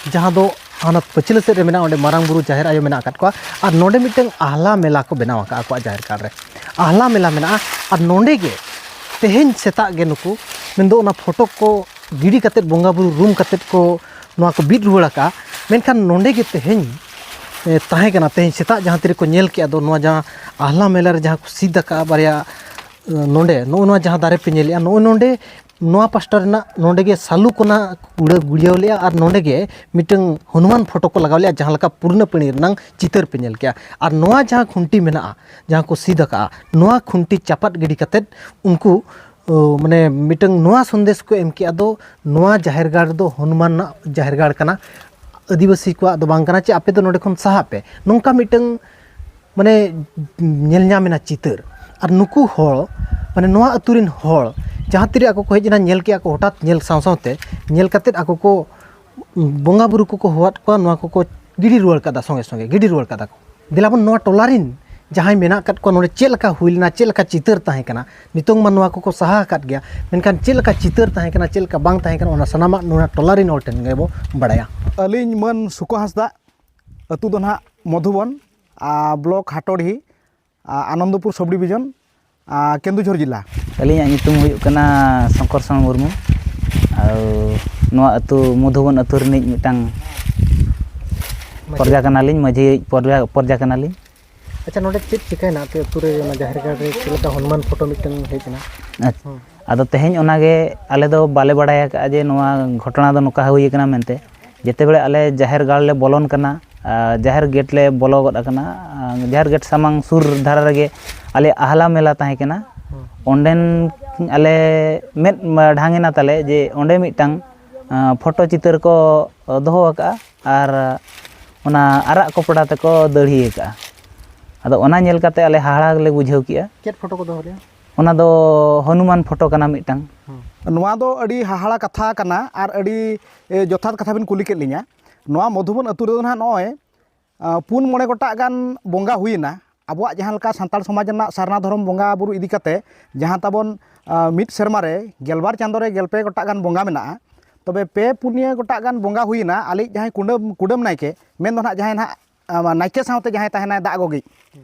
ᱡᱟᱦᱟᱸ ᱫᱚ ᱦᱟᱱᱟ ᱯᱟᱹᱪᱷᱞᱟᱹ ᱥᱮᱫ ᱨᱮ ᱢᱮᱱᱟᱜᱼᱟ, ᱚᱸᱰᱮ ᱢᱟᱨᱟᱝ ᱵᱩᱨᱩ ᱡᱟᱦᱮᱨ ᱟᱭᱳ ᱢᱮᱱᱟᱜ ᱟᱠᱟᱫ ᱠᱚᱣᱟ᱾ ᱟᱨ ᱱᱚᱰᱮ ᱢᱤᱫᱴᱟᱝ ᱟᱦᱞᱟ ᱢᱮᱞᱟ ᱠᱚ ᱵᱮᱱᱟᱣ ᱟᱠᱟᱫᱼᱟ ᱟᱠᱚᱣᱟᱜ ᱡᱟᱦᱮᱨ ᱜᱟᱲ ᱨᱮ᱾ ᱟᱦᱞᱟ ᱢᱮᱞᱟ ᱢᱮᱱᱟᱜᱼᱟ᱾ ᱟᱨ ᱱᱚᱰᱮ ᱜᱮ ᱛᱮᱦᱮᱧ ᱥᱮᱛᱟᱜ ᱜᱮ ᱱᱩᱠᱩ, ᱢᱮᱱᱫᱚ ᱚᱱᱟ ᱯᱷᱳᱴᱳ ᱠᱚ ᱜᱤᱰᱤ ᱠᱟᱛᱮᱫ, ᱵᱚᱸᱜᱟ ᱵᱩᱨᱩ ᱨᱩᱢ ᱠᱟᱛᱮᱫ ᱠᱚ ᱱᱚᱣᱟ ᱠᱚ ᱵᱤᱫ ᱨᱩᱣᱟᱹᱲ ᱟᱠᱟᱫᱼᱟ᱾ ᱢᱮᱱᱠᱷᱟᱱ ᱱᱚᱰᱮ ᱜᱮ ᱛᱮᱦᱮᱧ, ᱮ, ᱛᱟᱦᱮᱸ ᱠᱟᱱᱟ, ᱛᱮᱦᱮᱧ ᱥᱮᱛᱟᱜ ᱡᱟᱦᱟᱸ ᱛᱤᱨᱮ ᱠᱚ ᱧᱮᱞ ᱠᱮᱜᱼᱟ, ᱫᱚ ᱱᱚᱣᱟ ᱡᱟᱦᱟᱸ ᱟᱦᱞᱟ ᱢᱮᱞᱟ ᱨᱮ ᱡᱟᱦᱟᱸ ᱠᱚ ᱥᱤᱫ ᱟᱠᱟᱫᱼᱟ ᱵᱟᱨᱭᱟ, ᱮ, ᱱᱚᱰᱮ ᱱᱚᱜᱼᱚ ᱱᱚᱣᱟ ᱡᱟᱦᱟᱸ ᱫᱟᱨᱮ ᱯᱮ ᱧᱮᱞᱮᱜᱼᱟ, ᱱᱚᱜᱼᱚ ᱱᱚᱰᱮ ᱱᱚᱣᱟ ᱯᱟᱥᱴᱟ ᱨᱮᱱᱟᱜ ᱱᱚᱰᱮ ᱜᱮ ᱥᱟᱹᱞᱩ ᱠᱚ ᱱᱟᱜ ᱩᱲᱟᱹ ᱜᱩᱲᱭᱟᱹᱣ ᱞᱮᱜᱼᱟ ᱟᱨ ᱱᱚᱰᱮ ᱜᱮ ᱢᱤᱫᱴᱟᱝ ᱦᱚᱱᱩᱢᱟᱱ ᱯᱷᱳᱴᱳ ᱠᱚ ᱞᱟᱜᱟᱣ ᱞᱮᱜᱼᱟ, ᱡᱟᱦᱟᱸ ᱞᱮᱠᱟ ᱯᱩᱨᱱᱟᱹᱯᱟᱹᱲᱤ ᱨᱮᱱᱟᱝ ᱪᱤᱛᱟᱹᱨ ᱯᱮ ᱧᱮᱞ ᱠᱮᱜᱼᱟ᱾ ᱟᱨ ᱱᱚᱣᱟ ᱡᱟᱦᱟᱸ ᱠᱷᱩᱱᱴᱤ ᱢᱮᱱᱟᱜᱼᱟ, ᱡᱟᱦᱟᱸ ᱠᱚ ᱥᱤᱫ ᱟᱠᱟᱜᱼᱟ, ᱱᱚᱣᱟ ᱠᱷᱩᱱᱴᱤ ᱪᱟᱯᱟᱫ ᱜᱤᱰᱤ ᱠᱟᱛᱮᱫ ᱩᱱᱠᱩ, ᱚ, ᱢᱟᱱᱮ ᱢᱤᱫᱴᱟᱝ ᱱᱚᱣᱟ ᱥᱚᱱᱫᱮᱥ ᱠᱚ ᱮᱢ ᱠᱮᱜᱼᱟ, ᱫᱚ ᱱᱚᱣᱟ ᱡᱟᱦᱮᱨ ᱜᱟᱲ ᱫᱚ ᱦᱚᱱᱩᱢᱟᱱ ᱨᱮᱱᱟᱜ ᱡᱟᱦᱮᱨ ᱜᱟᱲ ᱠᱟᱱᱟ, ᱟᱹᱫᱤᱵᱟᱹᱥᱤ ᱠᱚᱣᱟᱜ ᱫᱚ ᱵᱟᱝ ᱠᱟᱱᱟ, ᱪᱮ ᱟᱯᱮ ᱫᱚ ᱱᱚᱰᱮ ᱠᱷᱚᱱ ᱥᱟᱦᱟᱜ ᱯᱮ, ᱱᱚᱝᱠᱟ ᱢᱤᱫᱴᱟᱝ ᱢᱟᱱᱮ ᱧᱮᱞ ᱧᱟᱢ ᱮᱱᱟ ᱪᱤᱛᱟᱹᱨ᱾ ᱟᱨ ᱱᱩᱠᱩ ᱦᱚᱲ, ᱢᱟᱱᱮ ᱱᱚᱣᱟ ᱟᱹᱛᱩ ᱨᱮᱱ ᱦᱚᱲ ᱡᱟᱦᱟᱸ ᱛᱤᱨᱮ ᱟᱠᱚ ᱠᱚ ᱦᱮᱡ ᱮᱱᱟ, ᱧᱮᱞ ᱠᱮᱜᱼᱟ ᱠᱚ, ᱦᱚᱴᱟᱛ ᱧᱮᱞ ᱥᱟᱶ ᱥᱟᱶᱛᱮ ᱧᱮᱞ ᱠᱟᱛᱮᱫ ᱟᱠᱚ ᱠᱚ ᱵᱚᱸᱜᱟ ᱵᱩᱨᱩ ᱠᱚᱠᱚ ᱦᱚᱦᱚᱣᱟᱫ ᱠᱚᱣᱟ, ᱱᱚᱣᱟ ᱠᱚᱠᱚ ᱜᱤᱰᱤ ᱨᱩᱣᱟᱹᱲ ᱠᱟᱫᱟ, ᱥᱚᱸᱜᱮ ᱥᱚᱸᱜᱮ ᱜᱤᱰᱤ ᱨᱩᱣᱟᱹᱲ ᱠᱟᱫᱟ ᱠᱚ᱾ ᱫᱮᱞᱟ ᱵᱚᱱ ᱱᱚᱣᱟ ᱴᱚᱞᱟ ᱨᱮᱱ ᱡᱟᱦᱟᱸᱭ ᱢᱮᱱᱟᱜ ᱟᱠᱟᱫ ᱠᱚᱣᱟ, ᱱᱚᱰᱮ ᱪᱮᱫ ᱞᱮᱠᱟ ᱦᱩᱭ ᱞᱮᱱᱟ, ᱪᱮᱫ ᱞᱮᱠᱟ ᱪᱤᱛᱟᱹᱨ ᱛᱟᱦᱮᱸ ᱠᱟᱱᱟ, ᱱᱤᱛᱚᱝ ᱢᱟ ᱱᱚᱣᱟ ᱠᱚᱠᱚ ᱥᱟᱦᱟ ᱟᱠᱟᱫ ᱜᱮᱭᱟ, ᱢᱮᱱᱠᱷᱟᱱ ᱪᱮᱫ ᱞᱮᱠᱟ ᱪᱤᱛᱟᱹᱨ ᱛᱟᱦᱮᱸ ᱠᱟᱱᱟ, ᱪᱮᱫ ᱞᱮᱠᱟ ᱵᱟᱝ ᱛᱟᱦᱮᱸ ᱠᱟᱱᱟ, ᱚᱱᱟ ᱥᱟᱱᱟᱢᱟᱜ ᱱᱚᱣᱟ ᱴᱚᱞᱟ ᱨᱮᱱ ᱦᱚᱲ ᱴᱷᱮᱱ ᱜᱮᱵᱚ ᱵᱟᱲᱟᱭᱟ᱾ ᱟᱹᱞᱤᱧ ᱢᱟᱹᱱ ᱥᱩᱠᱚ ᱦᱟᱸᱥᱫᱟᱜ, ᱟᱹᱛᱩ ᱫᱚ ᱱᱟᱦᱟᱜ ᱢᱚᱫᱷᱩᱵᱚᱱ, ᱟᱨ ᱵᱞᱚᱠ ᱦᱟᱴᱚᱲᱦᱤ, ᱟᱨ ᱟᱱᱚᱱᱫᱚᱯᱩᱨ ᱥᱚᱵᱽ ᱰᱤᱵᱷᱤᱡᱚᱱ, ᱟᱨ ᱠᱮᱱᱫᱩᱡᱷᱚᱨ ᱡᱮᱞᱟ᱾ ᱟᱹᱞᱤᱧᱟᱜ ᱧᱩᱛᱩᱢ ᱦᱩᱭᱩᱜ ᱠᱟᱱᱟ ᱥᱚᱝᱠᱚᱨ ᱥᱚᱨᱢᱟ ᱢᱩᱨᱢᱩ᱾ ᱟᱨ ᱱᱚᱣᱟ ᱟᱹᱛᱩ ᱢᱚᱫᱷᱩᱵᱚᱱ ᱟᱹᱛᱩ ᱨᱤᱱᱤᱡ ᱢᱤᱫᱴᱟᱝ ᱯᱚᱨᱡᱟ ᱠᱟᱱᱟᱞᱤᱧ, ᱢᱟᱹᱡᱷᱤ ᱯᱚᱨᱡᱟ, ᱯᱚᱨᱡᱟ ᱠᱟᱱᱟᱞᱤᱧ᱾ ᱟᱪᱪᱷᱟ, ᱱᱚᱰᱮ ᱪᱮᱫ ᱪᱤᱠᱟᱹᱭᱮᱱᱟ ᱟᱯᱮ ᱟᱹᱛᱩ ᱨᱮ? ᱚᱱᱟ ᱡᱟᱦᱮᱨ ᱜᱟᱲ ᱨᱮ ᱪᱮᱫ ᱞᱮᱠᱟ ᱦᱚᱱᱩᱢᱟᱱ ᱯᱷᱳᱴᱳ ᱢᱤᱫᱴᱟᱝ ᱦᱮᱡ ᱮᱱᱟ? ᱟᱪᱪᱷᱟ᱾ ᱟᱫᱚ ᱛᱮᱦᱮᱧ ᱚᱱᱟᱜᱮ ᱟᱞᱮ ᱫᱚ ᱵᱟᱞᱮ ᱵᱟᱲᱟᱭ ᱟᱠᱟᱫᱼᱟ ᱡᱮ ᱱᱚᱣᱟ ᱜᱷᱚᱴᱚᱱᱟ ᱫᱚ ᱱᱚᱝᱠᱟ ᱦᱩᱭ ᱟᱠᱟᱱᱟ ᱢᱮᱱᱛᱮ᱾ ᱡᱮᱛᱮ ᱵᱮᱲᱮ ᱟᱞᱮ ᱡᱟᱦᱮᱨ ᱜᱟᱲ ᱞᱮ ᱵᱚᱞᱚᱱ ᱠᱟᱱᱟ, ᱟᱨ ᱡᱟᱦᱮᱨ ᱜᱮᱴ ᱞᱮ ᱵᱚᱞᱚ ᱜᱚᱫ ᱟᱠᱟᱱᱟ, ᱟᱨ ᱡᱟᱦᱮᱨ ᱜᱮᱴ ᱥᱟᱢᱟᱝ ᱥᱩᱨ ᱫᱷᱟᱨᱮ ᱨᱮᱜᱮ ᱟᱞᱮᱭᱟᱜ ᱟᱦᱞᱟ ᱢᱮᱞᱟ ᱛᱟᱦᱮᱸ ᱠᱟᱱᱟ᱾ ᱚᱸᱰᱮᱱ ᱟᱞᱮ ᱢᱮᱫ ᱰᱷᱟᱝ ᱮᱱᱟ ᱛᱟᱞᱮ ᱡᱮ ᱚᱸᱰᱮ ᱢᱤᱫᱴᱟᱝ ᱯᱷᱳᱴᱳ ᱪᱤᱛᱟᱹᱨ ᱠᱚ ᱫᱚᱦᱚ ᱟᱠᱟᱫᱼᱟ, ᱟᱨ ᱚᱱᱟ ᱟᱨᱟᱜ ᱠᱚᱯᱲᱟ ᱛᱮᱠᱚ ᱫᱟᱹᱲᱦᱤ ᱟᱠᱟᱫᱼᱟ᱾ ᱟᱫᱚ ᱚᱱᱟ ᱧᱮᱞ ᱠᱟᱛᱮ ᱟᱞᱮ ᱦᱟᱦᱟᱲᱟ ᱜᱮᱞᱮ ᱵᱩᱡᱷᱟᱹᱣ ᱠᱮᱜᱼᱟ᱾ ᱪᱮᱫ ᱯᱷᱳᱴᱳ ᱠᱚ ᱫᱚᱦᱚ ᱞᱮᱫᱼᱟ? ᱚᱱᱟ ᱫᱚ ᱦᱚᱱᱩᱢᱟᱱ ᱯᱷᱳᱴᱳ ᱠᱟᱱᱟ ᱢᱤᱫᱴᱟᱝ᱾ ᱱᱚᱣᱟ ᱫᱚ ᱟᱹᱰᱤ ᱦᱟᱦᱟᱲᱟ ᱠᱟᱛᱷᱟ ᱠᱟᱱᱟ ᱟᱨ ᱟᱹᱰᱤ ᱮ, ᱡᱚᱛᱷᱟᱛ ᱠᱟᱛᱷᱟ ᱵᱤᱱ ᱠᱩᱞᱤ ᱠᱮᱫ ᱞᱤᱧᱟ᱾ ᱱᱚᱣᱟ ᱢᱚᱫᱷᱩᱵᱚᱱ ᱟᱹᱛᱩ ᱨᱮᱫᱚ ᱱᱟᱦᱟᱜ ᱱᱚᱜᱼᱚᱭ ᱟ, ᱯᱩᱱ ᱢᱚᱬᱮ ᱜᱚᱴᱟᱜ ᱜᱟᱱ ᱵᱚᱸᱜᱟ ᱦᱩᱭᱮᱱᱟ᱾ ᱟᱵᱚᱣᱟᱜ ᱡᱟᱦᱟᱸ ᱞᱮᱠᱟ ᱥᱟᱱᱛᱟᱲ ᱥᱚᱢᱟᱡᱽ ᱨᱮᱱᱟᱜ ᱥᱟᱨᱱᱟ ᱫᱷᱚᱨᱚᱢ ᱵᱚᱸᱜᱟ ᱵᱩᱨᱩ ᱤᱫᱤ ᱠᱟᱛᱮ ᱡᱟᱦᱟᱸ ᱛᱟᱵᱚᱱ ᱟ, ᱢᱤᱫ ᱥᱮᱨᱢᱟ ᱨᱮ ᱜᱮᱞᱵᱟᱨ ᱪᱟᱸᱫᱳ ᱨᱮ ᱜᱮᱞᱯᱮ ᱜᱚᱴᱟᱜ ᱜᱟᱱ ᱵᱚᱸᱜᱟ ᱢᱮᱱᱟᱜᱼᱟ, ᱛᱚᱵᱮ ᱯᱮ ᱯᱩᱱᱭᱟᱹ ᱜᱚᱴᱟᱜ ᱜᱟᱱ ᱵᱚᱸᱜᱟ ᱦᱩᱭᱮᱱᱟ᱾ ᱟᱞᱮᱭᱤᱡ ᱡᱟᱦᱟᱸᱭ ᱠᱩᱰᱟᱹᱢ ᱠᱩᱰᱟᱹᱢ ᱱᱟᱭᱠᱮ, ᱢᱮᱱ ᱫᱚ ᱱᱟᱦᱟᱜ ᱡᱟᱦᱟᱸᱭ ᱱᱟᱦᱟᱜ ᱟ, ᱱᱟᱭᱠᱮ ᱥᱟᱶᱛᱮ ᱡᱟᱦᱟᱸᱭ ᱛᱟᱦᱮᱱᱟᱭ ᱫᱟᱜ ᱜᱚᱜᱤᱡ,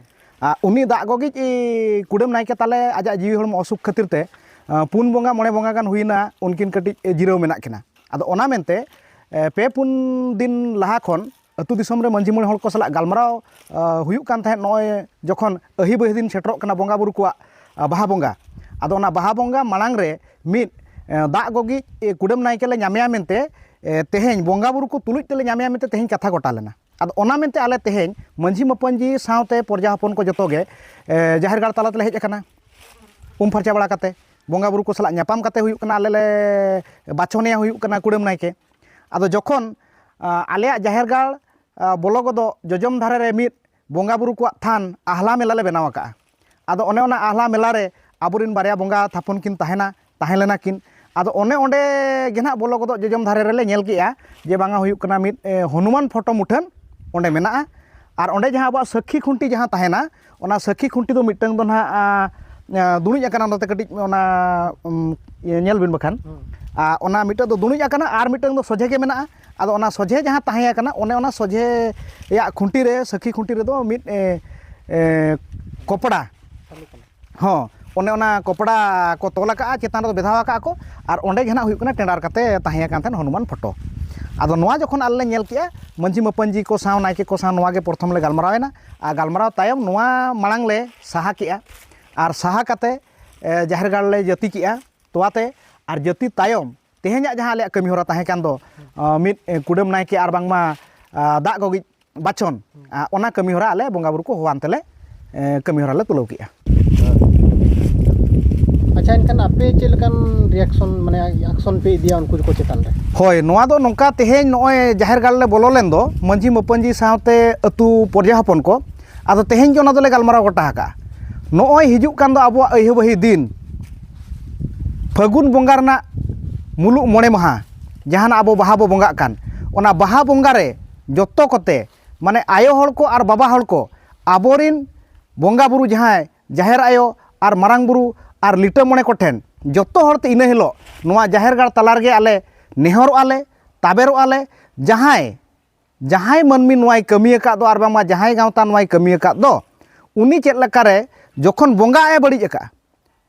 ᱟ, ᱩᱱᱤ ᱫᱟᱜ ᱜᱚᱜᱤᱡ ᱤ, ᱠᱩᱰᱟᱹᱢ ᱱᱟᱭᱠᱮ ᱛᱟᱞᱮ ᱟᱡᱟᱜ ᱡᱤᱣᱤ ᱦᱚᱲᱢᱚ ᱚᱥᱩᱠ ᱠᱷᱟᱹᱛᱤᱨ ᱛᱮ ᱟ, ᱯᱩᱱ ᱵᱚᱸᱜᱟ ᱢᱚᱬᱮ ᱵᱚᱸᱜᱟ ᱜᱟᱱ ᱦᱩᱭᱮᱱᱟ, ᱩᱱᱠᱤᱱ ᱠᱟᱹᱴᱤᱡ ᱡᱤᱨᱟᱹᱣ ᱢᱮᱱᱟᱜ ᱠᱤᱱᱟ᱾ ᱟᱫᱚ ᱚᱱᱟ ᱢᱮᱱᱛᱮ ᱮ, ᱯᱮ ᱯᱩᱱ ᱫᱤᱱ ᱞᱟᱦᱟ ᱠᱷᱚᱱ ᱟᱹᱛᱩ ᱫᱤᱥᱚᱢ ᱨᱮ ᱢᱟᱹᱡᱷᱤ ᱢᱚᱬᱮ ᱦᱚᱲ ᱠᱚ ᱥᱟᱞᱟᱜ ᱜᱟᱞᱢᱟᱨᱟᱣ ᱟ, ᱦᱩᱭᱩᱜ ᱠᱟᱱ ᱛᱟᱦᱮᱸᱫ, ᱱᱚᱜᱼᱚᱭ ᱡᱚᱠᱷᱚᱱ ᱟᱹᱦᱤ ᱵᱟᱹᱦᱤ ᱫᱤᱱ ᱥᱮᱴᱮᱨᱚᱜ ᱠᱟᱱᱟ ᱵᱚᱸᱜᱟ ᱵᱩᱨᱩ ᱠᱚᱣᱟᱜ ᱟ, ᱵᱟᱦᱟ ᱵᱚᱸᱜᱟ, ᱟᱫᱚ ᱚᱱᱟ ᱵᱟᱦᱟ ᱵᱚᱸᱜᱟ ᱢᱟᱲᱟᱝ ᱨᱮ ᱢᱤᱫ ᱮ, ᱫᱟᱜ ᱜᱚᱜᱤᱡ ᱮ, ᱠᱩᱰᱟᱹᱢ ᱱᱟᱭᱠᱮ ᱞᱮ ᱧᱟᱢᱮᱭᱟ ᱢᱮᱱᱛᱮ ᱮ, ᱛᱮᱦᱮᱧ ᱵᱚᱸᱜᱟ ᱵᱩᱨᱩ ᱠᱚ ᱛᱩᱞᱩᱡ ᱛᱮᱞᱮ ᱧᱟᱢᱮᱭᱟ ᱢᱮᱱᱛᱮ ᱛᱮᱦᱮᱧ ᱠᱟᱛᱷᱟ ᱜᱚᱴᱟ ᱞᱮᱱᱟ᱾ ᱟᱫᱚ ᱚᱱᱟ ᱢᱮᱱᱛᱮ ᱟᱞᱮ ᱛᱮᱦᱮᱧ ᱢᱟᱹᱡᱷᱤ ᱢᱟᱯᱟᱧᱡᱤ ᱥᱟᱶᱛᱮ ᱯᱚᱨᱡᱟ ᱦᱚᱯᱚᱱ ᱠᱚ ᱡᱚᱛᱚ ᱜᱮ ᱮ, ᱡᱟᱦᱮᱨ ᱜᱟᱲ ᱛᱟᱞᱟ ᱛᱮᱞᱮ ᱦᱮᱡ ᱟᱠᱟᱱᱟ᱾ ᱩᱢ ᱯᱷᱟᱨᱪᱟ ᱵᱟᱲᱟ ᱠᱟᱛᱮ ᱵᱚᱸᱜᱟ ᱵᱩᱨᱩ ᱠᱚ ᱥᱟᱞᱟᱜ ᱧᱟᱯᱟᱢ ᱠᱟᱛᱮ ᱦᱩᱭᱩᱜ ᱠᱟᱱᱟ, ᱟᱞᱮ ᱞᱮ ᱵᱟᱪᱷᱚᱱᱮᱭᱟ ᱦᱩᱭᱩᱜ ᱠᱟᱱᱟ ᱠᱩᱰᱟᱹᱢ ᱱᱟᱭᱠᱮ᱾ ᱟᱫᱚ ᱡᱚᱠᱷᱚᱱ ᱟ, ᱟᱞᱮᱭᱟᱜ ᱡᱟᱦᱮᱨ ᱜᱟᱲ ᱟ, ᱵᱚᱞᱚ ᱜᱚᱫᱚᱜ ᱡᱚᱡᱚᱢ ᱫᱷᱟᱨᱮ ᱨᱮ ᱢᱤᱫ ᱵᱚᱸᱜᱟ ᱵᱩᱨᱩ ᱠᱚᱣᱟᱜ ᱛᱷᱟᱱ ᱟᱦᱞᱟ ᱢᱮᱞᱟ ᱞᱮ ᱵᱮᱱᱟᱣ ᱟᱠᱟᱫᱼᱟ᱾ ᱟᱫᱚ ᱚᱱᱮ ᱚᱱᱟ ᱟᱦᱞᱟ ᱢᱮᱞᱟ ᱨᱮ ᱟᱵᱚᱨᱮᱱ ᱵᱟᱨᱭᱟ ᱵᱚᱸᱜᱟ ᱛᱷᱟᱯᱚᱱ ᱠᱤᱱ ᱛᱟᱦᱮᱱᱟ, ᱛᱟᱦᱮᱸ ᱞᱮᱱᱟ ᱠᱤᱱ᱾ ᱟᱫᱚ ᱚᱱᱮ ᱚᱸᱰᱮ ᱜᱮ ᱱᱟᱦᱟᱜ ᱵᱚᱞᱚ ᱜᱚᱫᱚᱜ ᱡᱚᱡᱚᱢ ᱫᱷᱟᱨᱮ ᱨᱮᱞᱮ ᱧᱮᱞ ᱠᱮᱜᱼᱟ ᱡᱮ ᱵᱟᱝᱟ ᱦᱩᱭᱩᱜ ᱠᱟᱱᱟ ᱢᱤᱫ ᱮ, ᱦᱚᱱᱩᱢᱟᱱ ᱯᱷᱳᱴᱳ ᱢᱩᱴᱷᱟᱹᱱ ᱚᱸᱰᱮ ᱢᱮᱱᱟᱜᱼᱟ᱾ ᱟᱨ ᱚᱸᱰᱮ ᱡᱟᱦᱟᱸ ᱟᱵᱚᱣᱟᱜ ᱥᱟᱹᱠᱷᱤ ᱠᱷᱩᱱᱴᱤ ᱡᱟᱦᱟᱸ ᱛᱟᱦᱮᱱᱟ, ᱚᱱᱟ ᱥᱟᱹᱠᱷᱤ ᱠᱷᱩᱱᱴᱤ ᱫᱚ ᱢᱤᱫᱴᱟᱝ ᱫᱚ ᱱᱟᱦᱟᱜ ᱟ, ᱟ, ᱫᱩᱲᱩᱡ ᱟᱠᱟᱱᱟ, ᱚᱱᱟᱛᱮ ᱠᱟᱹᱴᱤᱡ ᱚᱱᱟ ᱩᱢ, ᱤᱭᱟᱹ ᱧᱮᱞ ᱵᱤᱱ ᱵᱟᱠᱷᱟᱱ᱾ ᱟᱨ ᱚᱱᱟ ᱢᱤᱫᱴᱟᱝ ᱫᱚ ᱫᱩᱲᱩᱡ ᱟᱠᱟᱱᱟ ᱟᱨ ᱢᱤᱫᱴᱟᱝ ᱫᱚ ᱥᱚᱡᱷᱮ ᱜᱮ ᱢᱮᱱᱟᱜᱼᱟ᱾ ᱟᱫᱚ ᱚᱱᱟ ᱥᱚᱡᱷᱮ ᱡᱟᱦᱟᱸ ᱛᱟᱦᱮᱸ ᱟᱠᱟᱱᱟ, ᱚᱱᱮ ᱚᱱᱟ ᱥᱚᱡᱷᱮᱭᱟᱜ ᱠᱷᱩᱱᱴᱤ ᱨᱮ, ᱥᱟᱹᱠᱷᱤ ᱠᱷᱩᱱᱴᱤ ᱨᱮᱫᱚ ᱢᱤᱫ ᱮ, ᱮ, ᱠᱚᱯᱲᱟ, ᱦᱚᱸ, ᱚᱱᱮ ᱚᱱᱟ ᱠᱚᱯᱲᱟ ᱠᱚ ᱛᱚᱞ ᱟᱠᱟᱫᱼᱟ, ᱪᱮᱛᱟᱱ ᱨᱮᱫᱚ ᱵᱮᱫᱷᱟᱣ ᱟᱠᱟᱫᱼᱟ ᱠᱚ᱾ ᱟᱨ ᱚᱸᱰᱮ ᱜᱮ ᱱᱟᱦᱟᱜ ᱦᱩᱭᱩᱜ ᱠᱟᱱᱟ ᱴᱮᱸᱰᱟᱨ ᱠᱟᱛᱮ ᱛᱟᱦᱮᱸ ᱟᱠᱟᱱ ᱛᱟᱦᱮᱸᱫ ᱦᱚᱱᱩᱢᱟᱱ ᱯᱷᱳᱴᱳ᱾ ᱟᱫᱚ ᱱᱚᱣᱟ ᱡᱚᱠᱷᱚᱱ ᱟᱞᱮ ᱞᱮ ᱧᱮᱞ ᱠᱮᱜᱼᱟ, ᱢᱟᱹᱡᱷᱤ ᱢᱟᱹᱯᱟᱹᱧᱡᱤ ᱠᱚ ᱥᱟᱶ, ᱱᱟᱭᱠᱮ ᱠᱚ ᱥᱟᱶ ᱱᱚᱣᱟ ᱜᱮ ᱯᱨᱚᱛᱷᱚᱢ ᱞᱮ ᱜᱟᱞᱢᱟᱨᱟᱣ ᱮᱱᱟ᱾ ᱟᱨ ᱜᱟᱞᱢᱟᱨᱟᱣ ᱛᱟᱭᱚᱢ ᱱᱚᱣᱟ ᱢᱟᱲᱟᱝ ᱞᱮ ᱥᱟᱦᱟ ᱠᱮᱜᱼᱟ᱾ ᱟᱨ ᱥᱟᱦᱟ ᱠᱟᱛᱮ, ᱮ, ᱡᱟᱦᱮᱨ ᱜᱟᱲ ᱞᱮ ᱡᱟᱹᱛᱤ ᱠᱮᱜᱼᱟ ᱛᱚᱣᱟᱛᱮ᱾ ᱟᱨ ᱡᱟᱹᱛᱤ ᱛᱟᱭᱚᱢ ᱛᱮᱦᱮᱧᱟᱜ ᱡᱟᱦᱟᱸ ᱟᱞᱮᱭᱟᱜ ᱠᱟᱹᱢᱤ ᱦᱚᱨᱟ ᱛᱟᱦᱮᱸ ᱠᱟᱱ ᱫᱚ, ᱟ, ᱢᱤᱫ, ᱮ, ᱠᱩᱰᱟᱹᱢ ᱱᱟᱭᱠᱮ ᱟᱨ ᱵᱟᱝᱢᱟ, ᱟ, ᱫᱟᱜ ᱜᱚᱜᱤᱡ ᱵᱟᱪᱷᱚᱱ, ᱟ, ᱚᱱᱟ ᱠᱟᱹᱢᱤ ᱦᱚᱨᱟ ᱟᱞᱮ ᱵᱚᱸᱜᱟ ᱵᱩᱨᱩ ᱠᱚ ᱦᱚᱦᱚᱣᱟᱱ ᱛᱮᱞᱮ, ᱮ, ᱠᱟᱹᱢᱤ ᱦᱚᱨᱟ ᱞᱮ ᱛᱩᱞᱟᱹᱣ ᱠᱮᱜᱼᱟ᱾ ᱟᱪᱪᱷᱟ, ᱮᱱᱠᱷᱟᱱ ᱟᱯᱮ ᱪᱮᱫ ᱞᱮᱠᱟᱱ reaction, ᱢᱟᱱᱮ, action ᱯᱮ ᱤᱫᱤᱭᱟ ᱩᱱᱠᱩ ᱠᱚ ᱪᱮᱛᱟᱱ ᱨᱮ? ᱦᱳᱭ, ᱱᱚᱣᱟ ᱫᱚ ᱱᱚᱝᱠᱟ, ᱛᱮᱦᱮᱧ ᱱᱚᱜᱼᱚᱭ ᱡᱟᱦᱮᱨ ᱜᱟᱲ ᱞᱮ ᱵᱚᱞᱚ ᱞᱮᱱ ᱫᱚ ᱢᱟᱹᱡᱷᱤ ᱢᱟᱹᱯᱟᱹᱧᱡᱤ ᱥᱟᱶᱛᱮ ᱟᱹᱛᱩ ᱯᱨᱚᱡᱟ ᱦᱚᱯᱚᱱ ᱠᱚ, ᱟᱫᱚ ᱛᱮᱦᱮᱧ ᱜᱮ ᱚᱱᱟ ᱫᱚᱞᱮ ᱜᱟᱞᱢᱟᱨᱟᱣ ᱜᱚᱴᱟ ᱟᱠᱟᱜᱼᱟ᱾ ᱱᱚᱜᱼᱚᱭ ᱦᱤᱡᱩᱜ ᱠᱟᱱ ᱫᱚ ᱟᱵᱚᱣᱟᱜ ᱟᱹᱭᱦᱟᱹ ᱵᱟᱹᱦᱤ ᱫᱤᱱ, ᱯᱷᱟᱹᱜᱩᱱ ᱵᱚᱸᱜᱟ ᱨᱮᱱᱟᱜ ᱢᱩᱞᱩᱜ ᱢᱚᱬᱮ ᱢᱟᱦᱟ, ᱡᱟᱦᱟᱱᱟᱜ ᱟᱵᱚ ᱵᱟᱦᱟ ᱵᱚ ᱵᱚᱸᱜᱟᱜ ᱠᱟᱱ, ᱚᱱᱟ ᱵᱟᱦᱟ ᱵᱚᱸᱜᱟ ᱨᱮ ᱡᱚᱛᱚ ᱠᱚᱛᱮ, ᱢᱟᱱᱮ, ᱟᱭᱳ ᱦᱚᱲ ᱠᱚ ᱟᱨ ᱵᱟᱵᱟ ᱦᱚᱲ ᱠᱚ, ᱟᱵᱚᱨᱤᱱ ᱵᱚᱸᱜᱟ ᱵᱩᱨᱩ ᱡᱟᱦᱟᱸᱭ ᱡᱟᱦᱮᱨ ᱟᱭᱳ ᱟᱨ ᱢᱟᱨᱟᱝ ᱵᱩᱨᱩ ᱟᱨ ᱞᱤᱴᱟᱹ ᱢᱚᱬᱮ ᱠᱚᱴᱷᱮᱱ ᱡᱚᱛᱚ ᱦᱚᱲ ᱛᱮ ᱤᱱᱟᱹ ᱦᱤᱞᱳᱜ ᱱᱚᱣᱟ ᱡᱟᱦᱮᱨ ᱜᱟᱲ ᱛᱟᱞᱟ ᱨᱮᱜᱮ ᱟᱞᱮ ᱱᱮᱦᱚᱨᱚᱜᱼᱟ ᱞᱮ, ᱛᱟᱵᱮᱨᱚᱜᱼᱟ ᱞᱮ᱾ ᱡᱟᱦᱟᱸᱭ, ᱡᱟᱦᱟᱸᱭ ᱢᱟᱹᱱᱢᱤ ᱱᱚᱣᱟᱭ ᱠᱟᱹᱢᱤ ᱟᱠᱟᱫ ᱫᱚ ᱟᱨ ᱵᱟᱝᱢᱟ ᱡᱟᱦᱟᱸᱭ ᱜᱟᱶᱛᱟ ᱱᱚᱣᱟᱭ ᱠᱟᱹᱢᱤ ᱟᱠᱟᱫ ᱫᱚ, ᱩᱱᱤ ᱪᱮᱫ ᱞᱮᱠᱟᱨᱮ ᱡᱚᱠᱷᱚᱱ ᱵᱚᱸᱜᱟ ᱮ ᱵᱟᱹᱲᱤᱡ ᱟᱠᱟᱫᱼᱟ,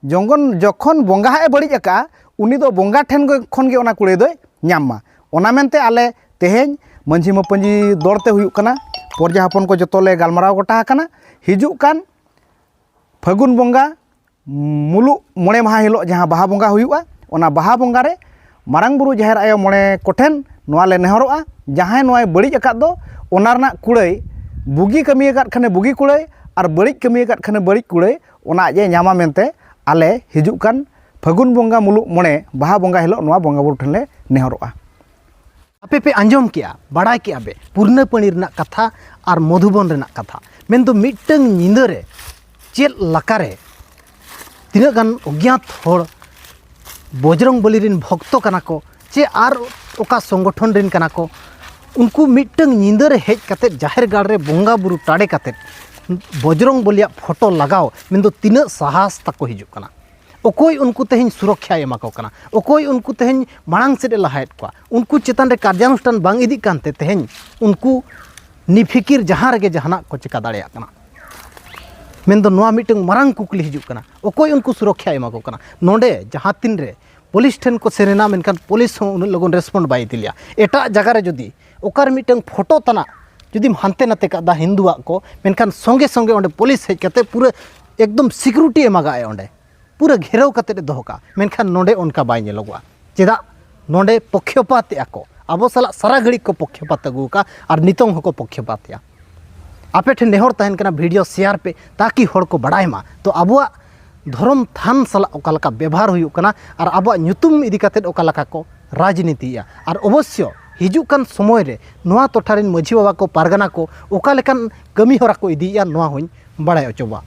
ᱡᱚᱝᱜᱚᱱ, ᱡᱚᱠᱷᱚᱱ ᱵᱚᱸᱜᱟ ᱦᱟᱸᱜ ᱮ ᱵᱟᱹᱲᱤᱡ ᱟᱠᱟᱫᱼᱟ, ᱩᱱᱤ ᱫᱚ ᱵᱚᱸᱜᱟ ᱴᱷᱮᱱ ᱜᱮ, ᱠᱷᱚᱱ ᱜᱮ ᱚᱱᱟ ᱠᱩᱲᱟᱹᱭ ᱫᱚᱭ ᱧᱟᱢ ᱢᱟ᱾ ᱚᱱᱟ ᱢᱮᱱᱛᱮ ᱟᱞᱮ ᱛᱮᱦᱮᱧ ᱢᱟᱹᱡᱷᱤ ᱢᱟᱹᱯᱟᱹᱧᱡᱤ ᱫᱚᱲ ᱛᱮ ᱦᱩᱭᱩᱜ ᱠᱟᱱᱟ, ᱯᱨᱚᱡᱟ ᱦᱚᱯᱚᱱ ᱠᱚ ᱡᱚᱛᱚ ᱞᱮ ᱜᱟᱞᱢᱟᱨᱟᱣ ᱜᱚᱴᱟ ᱟᱠᱟᱱᱟ᱾ ᱦᱤᱡᱩᱜ ᱠᱟᱱ ᱯᱷᱟᱹᱜᱩᱱ ᱵᱚᱸᱜᱟ ᱢᱩᱞᱩᱜ ᱢᱚᱬᱮ ᱢᱟᱦᱟ ᱦᱤᱞᱳᱜ ᱡᱟᱦᱟᱸ ᱵᱟᱦᱟ ᱵᱚᱸᱜᱟ ᱦᱩᱭᱩᱜᱼᱟ, ᱚᱱᱟ ᱵᱟᱦᱟ ᱵᱚᱸᱜᱟ ᱨᱮ ᱢᱟᱨᱟᱝ ᱵᱩᱨᱩ ᱡᱟᱦᱮᱨ ᱟᱭᱳ ᱢᱚᱬᱮ ᱠᱚᱴᱷᱮᱱ ᱱᱚᱣᱟ ᱞᱮ ᱱᱮᱦᱚᱨᱚᱜᱼᱟ, ᱡᱟᱦᱟᱸᱭ ᱱᱚᱣᱟᱭ ᱵᱟᱹᱲᱤᱡ ᱟᱠᱟᱫ ᱫᱚ, ᱚᱱᱟ ᱨᱮᱱᱟᱜ ᱠᱩᱲᱟᱹᱭ, ᱵᱩᱜᱤ ᱠᱟᱹᱢᱤ ᱟᱠᱟᱫ ᱠᱷᱟᱱᱮ ᱵᱩᱜᱤ ᱠᱩᱲᱟᱹᱭ ᱟᱨ ᱵᱟᱹᱲᱤᱡ ᱠᱟᱹᱢᱤ ᱟᱠᱟᱫ ᱠᱷᱟᱱᱮ ᱵᱟᱹᱲᱤᱡ ᱠᱩᱲᱟᱹᱭ, ᱚᱱᱟ ᱟᱡ ᱮ ᱧᱟᱢᱟ ᱢᱮᱱᱛᱮ ᱟᱞᱮ ᱦᱤᱡᱩᱜ ᱠᱟᱱ ᱯᱷᱟᱹᱜᱩᱱ ᱵᱚᱸᱜᱟ ᱢᱩᱞᱩᱜ ᱢᱚᱬᱮ ᱵᱟᱦᱟ ᱵᱚᱸᱜᱟ ᱦᱤᱞᱳᱜ ᱱᱚᱣᱟ ᱵᱚᱸᱜᱟ ᱵᱩᱨᱩ ᱴᱷᱮᱱ ᱞᱮ ᱱᱮᱦᱚᱨᱚᱜᱼᱟ᱾ ᱟᱯᱮ ᱯᱮ ᱟᱸᱡᱚᱢ ᱠᱮᱜᱼᱟ, ᱵᱟᱲᱟᱭ ᱠᱮᱜᱼᱟ ᱯᱮ ᱯᱩᱨᱱᱟᱹᱯᱟᱹᱲᱤ ᱨᱮᱱᱟᱜ ᱠᱟᱛᱷᱟ ᱟᱨ ᱢᱚᱫᱷᱩᱵᱚᱱ ᱨᱮᱱᱟᱜ ᱠᱟᱛᱷᱟ, ᱢᱮᱱᱫᱚ ᱢᱤᱫᱴᱟᱹᱝ ᱧᱤᱫᱟᱹ ᱨᱮ ᱪᱮᱫ ᱞᱮᱠᱟᱨᱮ ᱛᱤᱱᱟᱹᱜ ᱜᱟᱱ ᱚᱜᱽᱧᱟᱛ ᱦᱚᱲ ᱵᱚᱡᱽᱨᱚᱝ ᱵᱚᱞᱤ ᱨᱮᱱ ᱵᱷᱚᱠᱛᱚ ᱠᱟᱱᱟ ᱠᱚ, ᱪᱮ ᱟᱨ ᱚᱠᱟ ᱥᱚᱝᱜᱚᱴᱷᱚᱱ ᱨᱮᱱ ᱠᱟᱱᱟ ᱠᱚ, ᱩᱱᱠᱩ ᱢᱤᱫᱴᱟᱹᱝ ᱧᱤᱫᱟᱹ ᱨᱮ ᱦᱮᱡ ᱠᱟᱛᱮᱫ ᱡᱟᱦᱮᱨ ᱜᱟᱲ ᱨᱮ ᱵᱚᱸᱜᱟ ᱵᱩᱨᱩ ᱴᱟᱲᱮ ᱠᱟᱛᱮᱫ ᱵᱚᱡᱽᱨᱚᱝ ᱵᱚᱞᱤᱭᱟᱜ ᱯᱷᱳᱴᱳ ᱞᱟᱜᱟᱣ, ᱢᱮᱱᱫᱚ ᱛᱤᱱᱟᱹᱜ ᱥᱟᱦᱟᱥ ᱛᱟᱠᱚ ᱦᱤᱡᱩᱜ ᱠᱟᱱᱟ᱾ ᱚᱠᱚᱭ ᱩᱱᱠᱩ ᱛᱮᱦᱮᱧ ᱥᱩᱨᱚᱠᱠᱷᱟᱭ ᱮᱢᱟ ᱠᱚ ᱠᱟᱱᱟ? ᱚᱠᱚᱭ ᱩᱱᱠᱩ ᱛᱮᱦᱮᱧ ᱢᱟᱲᱟᱝ ᱥᱮᱫ ᱮ ᱞᱟᱦᱟᱭᱮᱫ ᱠᱚᱣᱟ? ᱩᱱᱠᱩ ᱪᱮᱛᱟᱱ ᱨᱮ ᱠᱟᱨᱡᱟᱱᱩᱥᱴᱷᱟᱱ ᱵᱟᱝ ᱤᱫᱤᱜ ᱠᱟᱱᱛᱮ ᱛᱮᱦᱮᱧ ᱩᱱᱠᱩ ᱱᱤᱯᱷᱤᱠᱤᱨ ᱡᱟᱦᱟᱸ ᱨᱮᱜᱮ ᱡᱟᱦᱟᱱᱟᱜ ᱠᱚ ᱪᱮᱠᱟ ᱫᱟᱲᱮᱭᱟᱜ ᱠᱟᱱᱟ᱾ ᱢᱮᱱᱫᱚ ᱱᱚᱣᱟ ᱢᱤᱫᱴᱟᱝ ᱢᱟᱨᱟᱝ ᱠᱩᱠᱞᱤ ᱦᱤᱡᱩᱜ ᱠᱟᱱᱟ, ᱚᱠᱚᱭ ᱩᱱᱠᱩ ᱥᱩᱨᱚᱠᱠᱷᱟ ᱮᱢᱟ ᱠᱚ ᱠᱟᱱᱟ? ᱱᱚᱰᱮ ᱡᱟᱦᱟᱸ ᱛᱤᱱ ᱨᱮ ᱯᱩᱞᱤᱥ ᱴᱷᱮᱱ ᱠᱚ ᱥᱮᱱ ᱮᱱᱟ, ᱢᱮᱱᱠᱷᱟᱱ ᱯᱩᱞᱤᱥ ᱦᱚᱸ ᱩᱱᱟᱹᱜ ᱞᱚᱜᱚᱱ ᱨᱮᱥᱯᱚᱱᱰ ᱵᱟᱭ ᱤᱫᱤ ᱞᱮᱭᱟ᱾ ᱮᱴᱟᱜ ᱡᱟᱭᱜᱟ ᱨᱮ ᱡᱩᱫᱤ ᱚᱠᱟ ᱨᱮ ᱢᱤᱫᱴᱟᱝ ᱯᱷᱳᱴᱳ ᱛᱟᱱᱟᱜ ᱡᱩᱫᱤᱢ ᱦᱟᱱᱛᱮ ᱱᱟᱛᱮ ᱠᱟᱜ ᱫᱟ ᱦᱤᱱᱫᱩᱣᱟᱜ ᱠᱚ, ᱢᱮᱱᱠᱷᱟᱱ ᱥᱚᱸᱜᱮ ᱥᱚᱸᱜᱮ ᱚᱸᱰᱮ ᱯᱩᱞᱤᱥ ᱦᱮᱡ ᱠᱟᱛᱮ ᱯᱩᱨᱟᱹ ᱮᱠᱫᱚᱢ ᱥᱤᱠᱩᱨᱤᱴᱤ ᱮᱢᱟᱜᱟᱜᱼᱟᱭ, ᱚᱸᱰᱮ ᱯᱩᱨᱟᱹ ᱜᱷᱮᱨᱟᱣ ᱠᱟᱛᱮ ᱮ ᱫᱚᱦᱚ ᱠᱟᱜᱼᱟ᱾ ᱢᱮᱱᱠᱷᱟᱱ ᱱᱚᱸᱰᱮ ᱚᱱᱠᱟ ᱵᱟᱭ ᱧᱮᱞᱚᱜᱚᱜᱼᱟ᱾ ᱪᱮᱫᱟᱜ? ᱱᱚᱸᱰᱮ ᱯᱚᱠᱠᱷᱚᱯᱟᱛ ᱮᱜᱼᱟ ᱠᱚ, ᱟᱵᱚ ᱥᱟᱞᱟᱜ ᱥᱟᱨᱟ ᱜᱷᱟᱹᱲᱤᱡ ᱠᱚ ᱯᱚᱠᱠᱷᱚᱯᱟᱛ ᱟᱹᱜᱩ ᱟᱠᱟᱫᱼᱟ ᱟᱨ ᱱᱤᱛᱚᱝ ᱦᱚᱸᱠᱚ ᱯᱚᱠᱠᱷᱚᱯᱟᱛ ᱮᱜᱼᱟ᱾ ᱟᱯᱮ ᱴᱷᱮᱱ ᱱᱮᱦᱚᱨ ᱛᱟᱦᱮᱱ ᱠᱟᱱᱟ, ᱵᱷᱤᱰᱤᱭᱳ ᱥᱮᱭᱟᱨ ᱯᱮ, ᱛᱟᱠᱤ ᱦᱚᱲ ᱠᱚ ᱵᱟᱲᱟᱭ ᱢᱟ᱾ ᱛᱚ ᱟᱵᱚᱣᱟᱜ ᱫᱷᱚᱨᱚᱢ ᱛᱷᱟᱱ ᱥᱟᱞᱟᱜ ᱚᱠᱟ ᱞᱮᱠᱟ ᱵᱮᱵᱚᱦᱟᱨ ᱦᱩᱭᱩᱜ ᱠᱟᱱᱟ ᱟᱨ ᱟᱵᱚᱣᱟᱜ ᱧᱩᱛᱩᱢ ᱤᱫᱤ ᱠᱟᱛᱮᱫ ᱚᱠᱟ ᱞᱮᱠᱟ ᱠᱚ ᱨᱟᱡᱽᱱᱤᱛᱤᱭᱮᱜᱼᱟ, ᱟᱨ ᱚᱵᱚᱥᱥᱚ ᱦᱤᱡᱩᱜ ᱠᱟᱱ ᱥᱚᱢᱚᱭ ᱨᱮ ᱱᱚᱣᱟ ᱴᱚᱴᱷᱟ ᱨᱮᱱ ᱢᱟᱹᱡᱷᱤ ᱵᱟᱵᱟ ᱠᱚ, ᱯᱟᱨᱜᱟᱱᱟ ᱠᱚ ᱚᱠᱟ ᱞᱮᱠᱟᱱ ᱠᱟᱹᱢᱤ ᱦᱚᱨᱟ ᱠᱚ ᱤᱫᱤᱭᱮᱜᱼᱟ, ᱱᱚᱣᱟ ᱦᱚᱸᱧ ᱵᱟᱲᱟᱭ ᱦᱚᱪᱚᱣᱟ᱾